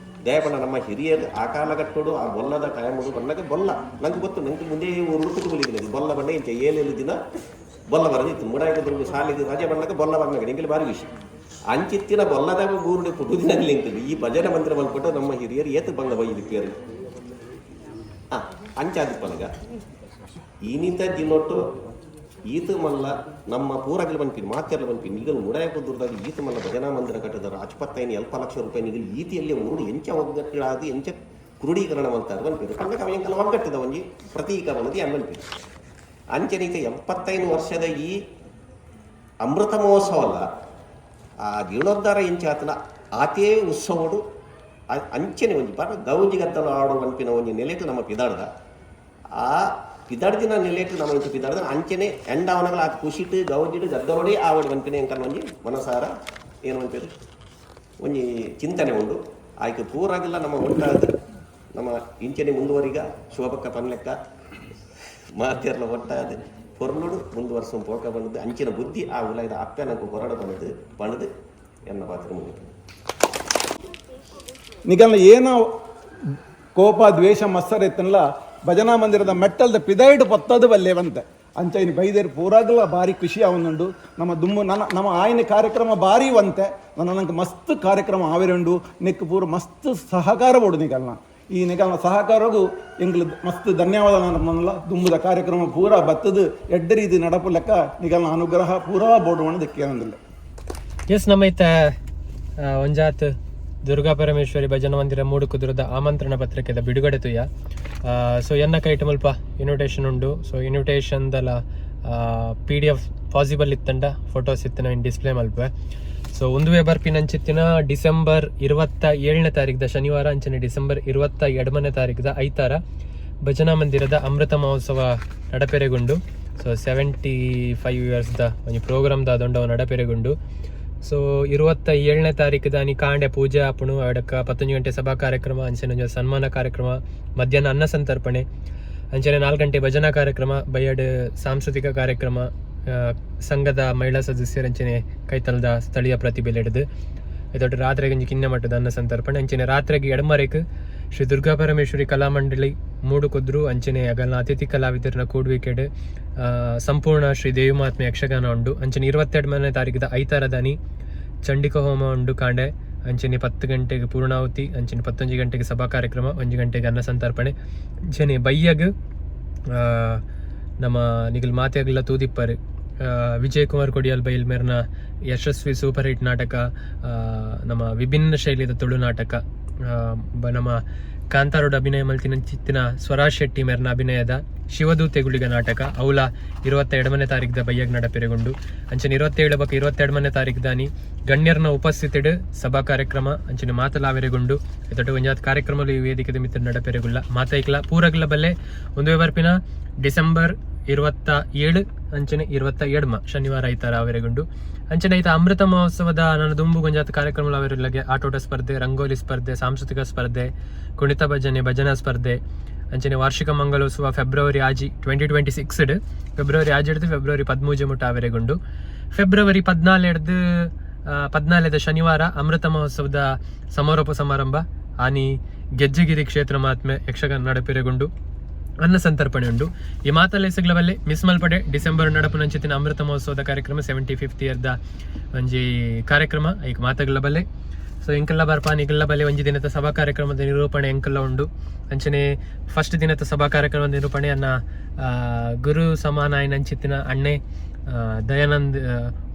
S6: ದಯಪಣ ನಮ್ಮ ಹಿರಿಯರು ಆ ಕಾಲಘಟ್ಟೋಡು ಆ ಬೊಲ್ಲದ ಟೈಮುಡು ಬಣ್ಣಗೆ ಬೊಲ್ಲ ನಂಗೆ ಗೊತ್ತು ನಂಗೆ ಮುಂದೆ ಉರುಟು ಬಲಿದ್ದೀನಿ ಬೊಲ್ಲ ಬಣ್ಣ ಇಂಚ ಏಳೆಳು ದಿನ ಬೊಲ್ಲ ಬರದಿತ್ತು ಮುಡಾಯಿಗೆ ಸಾಲಿಗೆ ರಜೆ ಬಣ್ಣಕ್ಕೆ ಬೊಲ್ಲ ಬಣ್ಣಗೆ ನಿಂಗೆ ಭಾರಿ ವಿಷಯ ಅಂಚಿತ್ತಿನ ಬೊಲ್ಲದಾಗ ಗೂರುಡೆ ಪುಟುದಿನಲ್ಲಿ ನಿಂತಿದ್ದು ಈ ಭಜನೆ ಮಂದಿರ ಮಲ್ಪಟ್ಟು ನಮ್ಮ ಹಿರಿಯರು ಏತು ಬಂಗ ಬೈದು ಪೇರು ಅಂಚಾದಿಪ್ಪನಗ ಇನಿತ ದಿನೊಟ್ಟು ಈತ ಮಲ್ಲ ನಮ್ಮ ಪೂರಗಲು ಬಂಪಿನಿ ಮಾತೆಲ್ಲ ಬಂಪಿನಿ ಈಗ ಮುಡಾಯ ಕುದುರ್ದಾಗ ಈತ ಮಲ್ಲ ಭಜನಾ ಮಂದಿರ ಕಟ್ಟಿದಾರ ಅಚ್ಪತ್ತೈನು ಎಲ್ಪ ಲಕ್ಷ ರೂಪಾಯಿ ನಿಗಲು ಈತಿಯಲ್ಲಿ ಉರುಡು ಎಂಚ ಒಗ್ಗಟ್ಟಾದ ಎಂಚ ಕ್ರೋಢೀಕರಣ ಮಲ್ತಾರೆ ಬಂಪಿರು ಪಂಡಕ ಅವೆಂಕಲ ಒಗ್ಗಟ್ಟಿದ ಒಂಜಿ ಪ್ರತೀಕ ಬಂದು ಅನ್ ಬಂಪಿನಿ ಅಂಚನೀತ 75 ವರ್ಷದ ಈ ಅಮೃತ ಮಹೋತ್ಸವ ಅಲ್ಲ ಆ ಜೀರ್ಣೋದ್ಧಾರ ಎಂಚಾತನ ಆತೇ ಉತ್ಸವಡು ಅಂಚನೆ ಒಂಜಿ ಪರ ಗೌಜಿ ಗದ್ದಲ ಆಡೋ ಪನ್ಪಿನ ಒಂಜಿ ನೆಲೆಟು ನಮ್ಮ ಪಿದಾಡ್ದ ಆ ಪಿದಾಡ್ದಿನ ನೆಲೆಟು ನಮ್ಮ ಇಂಚ ಪಿದಾಡ್ದ ಅಂಚನೆ ಎಂಡವನಗಳ ಆ ಖುಷಿಟ್ ಗೌಜಿಡು ಗದ್ದಲೋಡಿ ಆವಡಿ ಪನ್ಪಿನ ಎಂಕಲ್ ಒಂಜಿ ಮನಸಾರ ಏನು ಪನ್ಪೇರು ಒಂಜಿ ಚಿಂತನೆ ಉಂಡು. ಆಯ್ಕೆ ಪೂರಾಗಿಲ್ಲ ನಮ್ಮ ಒಟ್ಟಾದ ನಮ್ಮ ಇಂಚನೆ ಮುಂದುವರಿಗ ಶೋಭಕ್ಕ ಪನ್ಲೆಕ್ಕ ಮಾತೆರ್ಲ ಒಟ್ಟಾದ ಪೊರ್ಲುಡು ಮುಂದುವರ್ಸ ಪೋಕ ಬಂದದ್ದು ಅಂಚಿನ ಬುದ್ಧಿ ಆ ಉಲಾಯ್ದ ಅಪ್ಪೆ ನಂಗೆ ಕೊರಡ ಬಂದದ್ದು ಪಣದು ಎನ್ನ ಪಾತ್ರ ಮುಗಿತು.
S8: ನಿಗಲ್ನ ಏನೋ ಕೋಪ, ದ್ವೇಷ, ಮತ್ಸರ ಇತ್ತನ್ಲ ಭಜನಾ ಮಂದಿರದ ಮೆಟ್ಟಲ್ದ ಪಿದೈಡ್ ಪತ್ತದು ಬಲ್ಲೇವಂತೆ. ಅಂಚ ಇನ್ನು ಬೈದೇರು ಪೂರಾಗಲ ಭಾರಿ ಖುಷಿ ಆವೊಂದುಂಡು. ನಮ್ಮ ದುಮ್ಮು ನನ್ನ ನಮ್ಮ ಆಯ್ನ ಕಾರ್ಯಕ್ರಮ ಭಾರಿ ವಂತೆ. ನನ್ನ ನಂಗೆ ಮಸ್ತ್ ಕಾರ್ಯಕ್ರಮ ಆವಿರುಂಡು. ನೆಕ್ ಪೂರ ಮಸ್ತ್ ಸಹಕಾರ ಬೋಡು ನಿಗಲ್ನ. ಈ ನಿಗಲ್ನ ಸಹಕಾರಗೂ ಎಂಗ್ಲು ಮಸ್ತ್ ಧನ್ಯವಾದ. ನನ್ನಲ್ಲ ದುಂಬುದ ಕಾರ್ಯಕ್ರಮ ಪೂರ ಬತ್ತದು ಎಡ್ಡ ರೀತಿ ನಡಪು ಲೆಕ್ಕ ನಿಗಲ್ನ ಅನುಗ್ರಹ ಪೂರಾ ಬೋಡು ದಕ್ಕಿಲ್ಲ.
S1: ಎಸ್, ನಮ್ಮ ಇತ್ತ ಒಂಜಾತ್ ದುರ್ಗಾ ಪರಮೇಶ್ವರಿ ಭಜನಾ ಮಂದಿರ ಮೂಡುಕುದುರದ ಆಮಂತ್ರಣ ಪತ್ರಿಕೆದ ಬಿಡುಗಡೆ ತುಯ್ಯ. ಸೊ ಎನ್ನ ಕೈಟ್ ಮುಲ್ಪ ಇನ್ವಿಟೇಷನ್ ಉಂಡು. ಸೊ ಇನ್ವಿಟೇಷನ್ ದಲ ಪಿಡಿಎಫ್ ಪಾಸಿಬಲ್ ಇತ್ತಂಡ ಫೋಟೋಸ್ ಇತ್ತನ ಡಿಸ್ಪ್ಲೇ ಮಲ್ಪೆ. ಸೊ ಒಂದುವೆ ಬರ್ಪಿನಂಚಿತ್ತಿನ ಡಿಸೆಂಬರ್ 27ನೇ ತಾರೀಖದ ಶನಿವಾರ ಅಂಚನೆ ಡಿಸೆಂಬರ್ 22ನೇ ತಾರೀಖದ ಐತಾರ ಭಜನಾ ಮಂದಿರದ ಅಮೃತ ಮಹೋತ್ಸವ ನಡಪೆರೆಗುಂಡು. ಸೊ 75 ಇಯರ್ಸ್ದ ಒಂಜಿ ಪ್ರೋಗ್ರಾಮ್ ದಾದೊಂಡವ ನಡಪೆರೆಗುಂಡು. ಸೊ 27ನೇ ತಾರೀಕು ದಾನಿ ಕಾಂಡೆ ಪೂಜೆ ಆಪುಣು. ಅಡಕ 11 ಗಂಟೆ ಸಭಾ ಕಾರ್ಯಕ್ರಮ, ಅಂಚನೆ ಒಂಜಿ ಸನ್ಮಾನ ಕಾರ್ಯಕ್ರಮ, ಮಧ್ಯಾಹ್ನ ಅನ್ನ ಸಂತರ್ಪಣೆ, ಅಂಚನೆ 4 ಗಂಟೆ ಭಜನಾ ಕಾರ್ಯಕ್ರಮ, ಬಯ್ಯಡ್ ಸಾಂಸ್ಕೃತಿಕ ಕಾರ್ಯಕ್ರಮ, ಸಂಘದ ಮಹಿಳಾ ಸದಸ್ಯರ ಅಂಚನೆ ಕೈತಲ್ದ ಸ್ಥಳೀಯ ಪ್ರತಿಭೆಲೆಡ್ದು. ಇದೊಟ್ಟು ರಾತ್ರಿಗೆ ಒಂಜಿ ಕಿನ್ಯ ಮಟ್ಟದ ಅನ್ನ ಸಂತರ್ಪಣೆ. ಅಂಚನೆ ರಾತ್ರಿಗೆ ಎಡಮರೆಕ್ ಶ್ರೀ ದುರ್ಗಾ ಪರಮೇಶ್ವರಿ ಕಲಾಮಂಡಳಿ ಮೂಡುಕುದ್ರು ಅಂಚನೆ ಅಗಲ್ನ ಅತಿಥಿ ಕಲಾವಿದರನ್ನ ಕೂಡುವಿಕೆಡ್ ಸಂಪೂರ್ಣ ಶ್ರೀ ದೇವಿ ಮಹಾತ್ಮೆ ಯಕ್ಷಗಾನ ಉಂಡು. ಅಂಚನೆ 22ನೇ ತಾರೀಕಿದ ಐತಾರ ದನಿ ಚಂಡಿಕ ಹೋಮ ಉಂಡು ಕಾಂಡೆ. ಅಂಚನೆ 10 ಗಂಟೆಗೆ ಪೂರ್ಣಾಹುತಿ, ಅಂಚನೆ 11 ಗಂಟೆಗೆ ಸಭಾ ಕಾರ್ಯಕ್ರಮ, 1 ಗಂಟೆಗೆ ಅನ್ನ ಸಂತರ್ಪಣೆ. ಅಂಚನೆ ಬಯ್ಯಗ್ ನಮ್ಮ ನಿಗಲ್ ಮಾತೆಗಲ್ಲ ತೂದಿಪ್ಪರು ವಿಜಯ್ ಕುಮಾರ್ ಕೊಡಿಯಲ್ ಬೈಲ್ ಮೇರ್ನ ಯಶಸ್ವಿ ಸೂಪರ್ ಹಿಟ್ ನಾಟಕ, ನಮ್ಮ ವಿಭಿನ್ನ ಶೈಲಿಯ ತುಳು ನಾಟಕ, ನಮ್ಮ ಕಾಂತಾರೋಡ್ ಅಭಿನಯ ಮಲ್ತಿನ ಚಿತ್ತಿನ ಸ್ವರಾಜ್ ಶೆಟ್ಟಿ ಮೇರ್ನ ಅಭಿನಯದ ಶಿವದೂತೆ ಗುಳಿಗ ನಾಟಕ ಅವಲ 22ನೇ ತಾರೀಖದ ಬಯ್ಯಗ್ ನಡಪೆರೆಗೊಂಡು. ಅಂಚನೆ 27 ಬೊಕ 22ನೇ ತಾರೀಖು ದಾನಿ ಗಣ್ಯರ್ನ ಉಪಸ್ಥಿತಿಡ್ ಸಭಾ ಕಾರ್ಯಕ್ರಮ ಅಂಚನೆ ಮಾತಲಾವೆರೆಗೊಂಡು. ಇದೊಟ್ಟು ಒಂಜಾತ್ ಕಾರ್ಯಕ್ರಮಲು ಈ ವೇದಿಕೆದ ಮಿತ್ರ ನಡಪೆರೆಗುಲ್ಲ. ಮಾತೈಕ್ಲ ಪೂರಗ್ಲ ಬಲ್ಲೆ. ಒಂದು ಬರ್ಪಿನ ಡಿಸೆಂಬರ್ 27 ಅಂಚನೆ 22 ಶನಿವಾರ ಐತಾರ ಅವೆರೆಗುಂಡು. ಅಂಚನೆ ಐತ ಅಮೃತ ಮಹೋತ್ಸವದ ನನ್ನ ದುಂಬು ಗೊಂಜಾತ ಕಾರ್ಯಕ್ರಮ ಅವೆರಲ್ಲಗೆ ಆಟೋಟ ಸ್ಪರ್ಧೆ, ರಂಗೋಲಿ ಸ್ಪರ್ಧೆ, ಸಾಂಸ್ಕೃತಿಕ ಸ್ಪರ್ಧೆ, ಕುಣಿತ ಭಜನೆ, ಭಜನಾ ಸ್ಪರ್ಧೆ, ಅಂಚನೆ ವಾರ್ಷಿಕ ಮಂಗಲೋತ್ಸವ ಫೆಬ್ರವರಿ ಆಜಿ 2026 ಫೆಬ್ರವರಿ ಆಜಿ ಹಿಡ್ದು ಫೆಬ್ರವರಿ 13 ಮುಟ್ಟ ಅವೆರೆಗುಂಡು. ಫೆಬ್ರವರಿ 14 ಹಿಡ್ದು 14ದ ಶನಿವಾರ ಅಮೃತ ಮಹೋತ್ಸವದ ಸಮಾರೋಪ ಸಮಾರಂಭ. ಆನಿ ಗೆಜ್ಜೆಗಿರಿ ಕ್ಷೇತ್ರ ಮಹಾತ್ಮೆ ಯಕ್ಷಗಾನ ನಡಪಿರೆಗುಂಡು, ಅನ್ನ ಸಂತರ್ಪಣೆ ಉಂಡು. ಈ ಮಾತಲ್ಲೇ ಸಿಗ್ಲವಲ್ಲಿ ಮಿಸ್ ಮಲ್ಪಡೆ. ಡಿಸೆಂಬರ್ ನಡಪುನಂಚಿತ್ತಿನ ಅಮೃತ ಮಹೋತ್ಸವದ ಕಾರ್ಯಕ್ರಮ, 75th ಇಯರ್ದ ಒಂಜಿ ಕಾರ್ಯಕ್ರಮ, ಐಕ್ ಮಾತಗಲ ಬಲ್ಲೆ. ಸೊ ಎಂಕಲ್ಲ ಬರ್ಪ ನಿಗಲ್ಲ ಬಲ್ಲೆ. ಒಂಜಿ ದಿನದ ಸಭಾ ಕಾರ್ಯಕ್ರಮದ ನಿರೂಪಣೆ ಎಂಕಲ್ಲ ಉಂಡು. ಅಂಚನೆ ಫಸ್ಟ್ ದಿನದ ಸಭಾ ಕಾರ್ಯಕ್ರಮದ ನಿರೂಪಣೆ ಅನ್ನ ಗುರು ಸಮಾನ ಅಂಚಿತ್ತಿನ ಅಣ್ಣೆ ದಯಾನಂದ್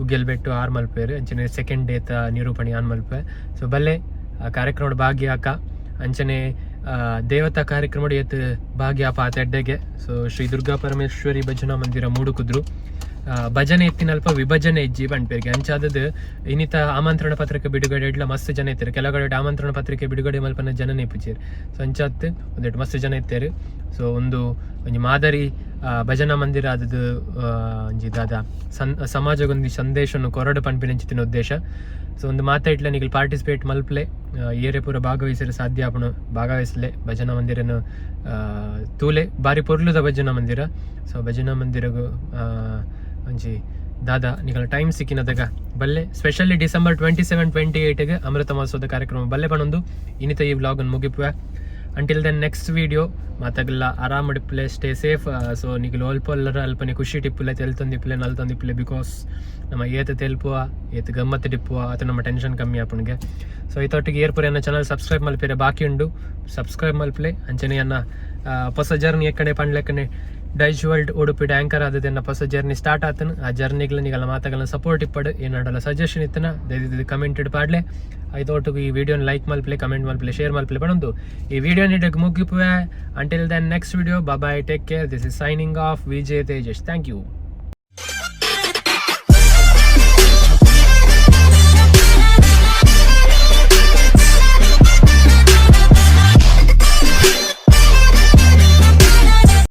S1: ಉಗ್ಗೆಲ್ಬೆಟ್ಟು ಆರ್ ಮಲ್ಪೇರು. ಅಂಚನೆ ಸೆಕೆಂಡ್ ಡೇತ ನಿರೂಪಣೆ ಆನ್ ಮಲ್ಪೆ. ಸೊ ಬಲ್ಲೆ, ಆ ಕಾರ್ಯಕ್ರಮದ ಭಾಗ್ಯ ಅಕ್ಕ. ಅಂಚನೆ ದೇವತಾ ಕಾರ್ಯಕ್ರಮ ಏತ್ ಭಾಗ್ಯ ಪಾತ ಎಡ್ಡೆಗೆ. ಸೊ ಶ್ರೀ ದುರ್ಗಾ ಪರಮೇಶ್ವರಿ ಭಜನಾ ಮಂದಿರ ಮೂಡುಕುದ್ರು. ಭಜನೆ ಇತ್ತಿನಲ್ಪ ವಿಭಜನೆ ಇಜ್ಜಿ ಪನ್ಪೆರ್ಗೆ. ಅಂಚಾದದ್ ಇನ್ನಿತ ಆಮಂತ್ರಣ ಪತ್ರಿಕೆ ಬಿಡುಗಡೆ ಇಡ್ಲ ಮಸ್ತ್ ಜನ ಇತ್ತಾರೆ. ಕೆಲಗಡೆ ಆಮಂತ್ರಣ ಪತ್ರಿಕೆ ಬಿಡುಗಡೆ ಮಲ್ಪನ ಜನನೇ ಇಪ್ಪುಜೆರ್. ಸೊ ಅಂಚಾತ್ ಒಂದೆಟ್ ಮಸ್ತ್ ಜನ ಇತ್ತೆರ್. ಸೊ ಒಂದು ಒಂಜಿ ಮಾದರಿ ಭಜನಾ ಮಂದಿರ ಆದದ್ದು ಒಂಜಿ ದಾದ ಸನ್ ಸಮಾಜಗೊಂದು ಸಂದೇಶವನ್ನು ಕೊರಡು ಪನ್ಪಿನಂಚಿತ್ತಿನ ಉದ್ದೇಶ. ಸೊ ಒಂದು ಮಾತಾಡ್ಲ ನಿಗಲ್ ಪಾರ್ಟಿಸಿಪೇಟ್ ಮಲ್ಪ್ಲೆ. ಏರೆ ಪೂರ ಭಾಗವಹಿಸಲು ಸಾಧ್ಯ ಆಪುಣು ಭಾಗವಹಿಸಲೆ. ಭಜನಾ ಮಂದಿರನು ತೂಲೆ, ಬಾರಿ ಪೊರ್ಲುದ ಭಜನಾ ಮಂದಿರ. ಸೊ ಭಜನಾ ಮಂದಿರಗು ಒಂಜಿ ದಾದಾ ನಿಗಲ ಟೈಮ್ ಸಿಕ್ಕಿನದಾಗ ಬಲ್ಲೆ. ಸ್ಪೆಷಲಿ ಡಿಸೆಂಬರ್ 27, 28ಗೆ ಅಮೃತ ಮಹೋತ್ಸವದ ಕಾರ್ಯಕ್ರಮ ಬಲ್ಲೆ ಪಣೊಂದು ಇನ್ನಿತ ಈ ವ್ಲಾಗ್ ಮುಗಿಪುವೆ. ಅಂಟಿಲ್ then next video, ಮಾತಾಗಲ್ಲ ಆರಾಮ ಡಿಪ್ಲೆ, ಸ್ಟೇ ಸೇಫ್. ಸೊ ನಿಗಲು ಅಲ್ಪ ಅಲ್ಪನೆ ಖುಷಿ ಟಿಪ್ಪುಲೆ, ತೆಲ್ತೊಂದಿಪ್ಪುಲೆ, ನಲ್ತೊಂದಿಪ್ಪುಲೆ. Because ನಮ್ಮ ಏತ ತೆಲ್ಪುವ ಏತ್ ಗಮ್ಮತ್ತು ಟಿಪ್ಪುವ ಅಥವಾ ನಮ್ಮ ಟೆನ್ಷನ್ ಕಮ್ಮಿ ಆಪುಣಿಗೆ. ಸೊ ಈತೊಟ್ಟಿಗೆ ಏರ್ಪುರ ಎನ್ನ ಚಾನಲ್ ಸಬ್ಸ್ಕ್ರೈಬ್ ಮಲ್ಪಿರೆ ಬಾಕಿ ಉಂಡು, ಸಬ್ಸ್ಕ್ರೈಬ್ ಮಲ್ಪಲೆ. ಅಂಚನೆ ಅನ್ನ ಹೊಸ ಜರ್ನಿ ಎಕ್ಕಡೆ ಪಂಡ್ಲೆಕ್ಕನೆ ಡೈಜ್ ವರ್ಲ್ಡ್ ಉಡುಪಿ ಆಂಕರ್ ಆದದನ್ನ ಹೊಸ ಜರ್ನಿ ಸ್ಟಾರ್ಟ್ ಆತನ. ಆ ಜರ್ನಿಗಳ ನಿಗಲ ಮಾತಗಳ ಸಪೋರ್ಟ್ ಇಪ್ಪಡು. ಏನಾಡಲ್ಲ ಸಜೆಷನ್ ಇತ್ತನ ದಯವಿದ್ದು ಕಮೆಂಟ್ ಪಾಡ್ಲೆ. ಐತೊಟ್ಟಿಗೆ ಈ ವಿಡಿಯೋನ ಲೈಕ್ ಮಲ್ಪಲೆ, ಕಮೆಂಟ್ ಮಲ್ಪಲೆ, ಶೇರ್ ಮಲ್ಪಲೆ ಪಣೊಂದು ಈ ವಿಡಿಯೋ ನೀಡಕ್ಕೆ ಮುಗಿಪುವೆ. Until then next video, bye, take care. This is signing off, Vijay Tejas. Thank you.